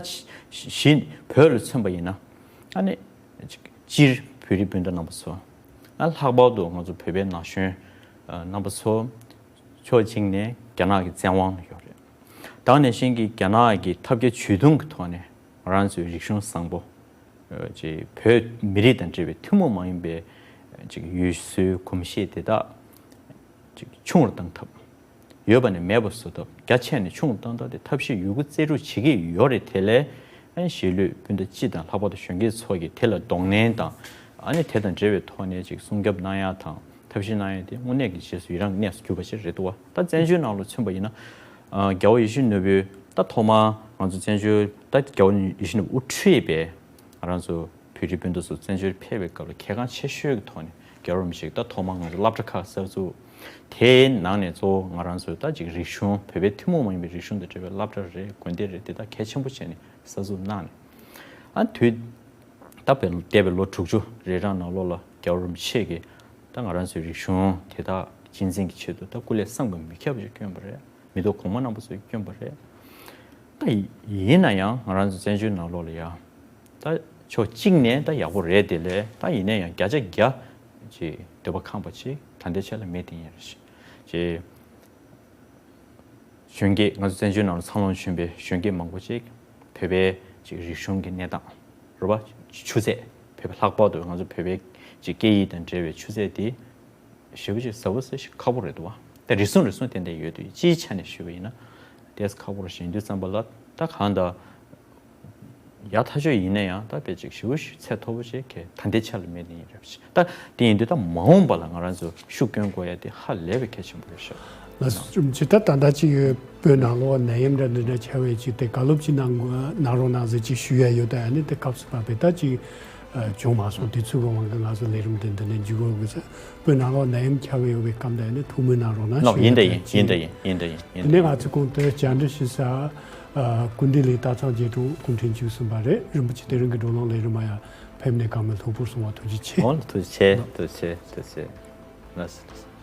གཞི་བོད་ལ་མཚོན་པ་ཡིན་ན་ཨ་ནི་སྤྱིར་བོད་རིགས་སྤུན་ཟླ་རྣམ་པ་ཚོ་ཨ་ལྷག་པར་དུ་ང་ཚོ་བོད་པའི་ན་གཞོན་རྣམ་པ་ཚོ་ཕྱོགས་གཅིག་ནས་རྒྱ་ནག་གི་བཙན་དབང་ཡོད་རེད། ད་ག་ནང་བཞིན་གྱི་རྒྱ་ནག་གི་ཐབས་བརྒྱ་ཇུས་སྟོང་གི་ཐོག་ནས་ང་རང་ཚོའི་རིག་གཞུང་བཟང་པོ། ཅིག་བོད་མི་རིགས་དང་འབྲེལ་བའི་ཐུན་མོང་མ་ཡིན་པའི་ཅིག་ཡུལ་སྲོལ་གོམས་གཤིས་དེ་དག་ཅིག་ཆུང་རུ་བཏང་ཐབས། ཡོད་པ་ནས་མེད་པ་བཟོ་ཐབས་རྒྱ་ཆེ་ནས་ཆུང་རུ་བཏང་ཐབས་དེ་ཐབས་ཤེས་ཡོད་རྒུ་རྩལ་སྤྲུགས་བྱེད་ཀྱི་ཡོད་རེད། དེ་ལས་ཨ་ནི་གཞིས་ལུས་སྤུན་ཟླ་སྤྱི་དང་ལྷག་པར་དུ་གཞོན་སྐྱེས་ཚོ་གིས་དེ་ལ་གདོང་ལེན་དང་ཨ་ནི་དེ་དང་འབྲེལ་བའི་ཐོག་ནས་ཅིག་སྲུང་སྐྱོབ་གནང་ཡག་དང་ཐབས་ཤེས་གནང་ཡག་དེ་དངོས་གནས་ཀྱི་རྗེས་སུ་ཡི་རང་གི་གནས་སུ་གྱུར་པ་ཞིག་རེད་འདུག་བ། ད་བཙན་བྱོལ་ནང་ལ་མཚོན་པ་ཡིན་ན། ཨ་རྒྱལ་བ་ཡིད་བཞིན་ནོར་བུས་ད་ཐོག་མར་ང་ཚོ་བཙན་བྱོལ་ད་རྒྱལ་བ་ཡིད་བཞིན་ནོར་བུ་དབུ་ཁྲིད་པའི་ང་རང་ཚོ་བོད་རིགས་སྤུན་ཟླ་ཚོ་བཙན་བྱོལ་ཕེབས་པའི་སྐབས་ལ་གལ་འགངས་ཆེ་ཤོས་ཀྱི་ཐོག་ནས་རྒྱལ་བ་རིན་པོ་ཆེས་ད་ཐོག་མར་ང་ཚོ་སློབ་གྲྭ་ཁག་གསར་འཛུགས། དེའི་ནང་ནས་གཙོ་བོ་ང་རང་ཚོའི་ད་ཅིག་རིག་གཞུང་བོད་པའི་ཐུན་མོང་མ་ཡིན་པའི་རིག་གཞུང་དང་འབྲེལ་བའི་སློབ་གྲྭ་རེད། དགོན་སྡེ་རེད། དེ་དག་གལ་ཆེན་པོ་བྱས་ནས་གསར་འཛུགས་གནང་ནས། ཨ་དུས་ད་བལ་འདས་པའི་ལོ་དྲུག་ཅུ་རེ་གྲངས་ནང་ལོགས་ལ་རྒྱལ་བ་རིན་པོ་ཆེ་གིས་ད་ང་རང་ཚོའི་རིག་གཞུང་དེ་དག་གཅེས་འཛིན་གྱི་ཆེད་དུ་ད་སྐུ་ལས་བསམ་གྱིས་མི་ཁྱབ་པ་ཞིག་བསྐྱོན་པ་རེད། མི་ཐོག་གོང་མ་རྣམ་པ་ཚོས་བསྐྱོན་པ་རེད། ད་ཡིན་ན་ཡང་ང་རང་ཚོ་བཙན་བྱོལ་ནང་ལོགས་ལ་ཡང་ད་ཕྱོགས་གཅིག་ནས་ད་ཡག་པོ་རེད། དེ་ལས་ད་ཡིན་ན་ཡང་བརྒྱ་ཆ་བརྒྱ་ཅིག་འདོད་པ་ཁེངས་པ་ཅིག་ད་ལྟའི་ཆ་ལ་མེད་དེ་ཡིན་རེད་ཅེས། གཞོན་སྐྱེས་ང་ཚོ་བཙན་བྱོལ་ནང་ལ་འཚར་ལོངས་བྱུང་བའི་གཞོན་སྐྱེས་མང་པོ་ཅིག་བོད་པའི་ཅིག་རིག་གཞུང་གི་གནས་སྟངས་རེད་པ། ཆུ་ཚད། བོད་པ་ལྷག་པར་དུ་ང་ཚོ་བོད་པའི་ཅིག་སྐད་ཡིག་དང་འབྲེལ་བའི་ཆུ་ཚད་དེ་ཞེ་པོ་ཅིག་ཟབ་པོ་ཟེར་ཞིག་ཁག་པོ་རེད་འདུག་བ། ད་རེ་ཟུང་རེ་ཟུང་ཏན་ཏན་ཡོད་དུས་སྤྱིའི་ཆ་ནས་ཞུས་པ་ཡིན་ན་ཏོག་ཙམ་ཁག་པོ་རེད། ཞེས་དུས་ཙམ་པ་ལ་ད་གང་ལྟར། ཡག་ཐག་ཆོད་ཡིན་ན་ཡང་ད་དཔེ་ཅིག་ཞེ་པོ་ཞིག་ཚད་མཐོ་པོ་ཞིག་གི་ད་ལྟའི་ཆ་ལ་མེད་ནི་ཡིན་རེད་པ། ད་དེ་ཡིན་དུས་ད་མ་འོངས་པ་ལ་ང་རང་ཚོ་ཤུགས་སྐྱོན་དགོས་ཡ་དེ་ཧ་ལས་པའི་གལ་ཆེན་པོ་རེད་ཤག་ལགས་སོ། ཅི་ད་ད་ལྟ་ཅིག་བོད་ནང་ལོགས་ནད་ཡམས་འདྲ་འདི་འདྲ་ཆགས་པའི་ཅིག་དེ་བཀའ་སློབ་ཅིག་གནང་དགོས་གནང་རོགས་གནང་ཟེར་ཅིག་ཞུ་ཡ་ཡོད། ད་ཡ་ནི་དེ་སྐབས་སུ་བབས་པའི་ད་ཅིག་བྱུང་མ་སོང་། དུས་ཚོད་ཀྱི་དབང་གིས་ང་ཚོ་ལས་རིམ་དེ་འདི་ནས་མཇུག་སྒྲིལ་དགོས་ཟེར། བོད་ནང་ལོགས་ནད་ཡམས་ཁྱབ་ཡོད་པའི་སྐབས་ད་ཡ་ནི་ཐུགས་སྨོན་གནང་རོགས་གནང་ཞུ་ཡ། ཡིན་ད་ཡིན། ཡིན་ད་ཡིན། ཡིན་ད་ཡིན། དེ་ནས་ང་ཚོ་གོང་དུ་བཅར་འདྲི་ཞུ་ས། ཨ། ཀུན་བདེ་གླིང་སྟག་ཚང་རྒྱས་སྤྲུལ་སྐུ་ཕྲེང་བཅུ་གསུམ་པ་རེད། རིན་པོ་ཆེ་དེ་རིང་གི་བགྲོ་གླེང་ལས་རིམ་མ་ཡ་ཕེབས་ནས་བཀའ་མོལ་ལྷུག་པོར་གསུང་བ་ཐུགས་རྗེ་ཆེ། འོ་ཐུགས་རྗེ་ཆེ། ཐུགས་རྗེ་ཆེ། ཐུགས་རྗེ་ཆེ། ལགས་སོ།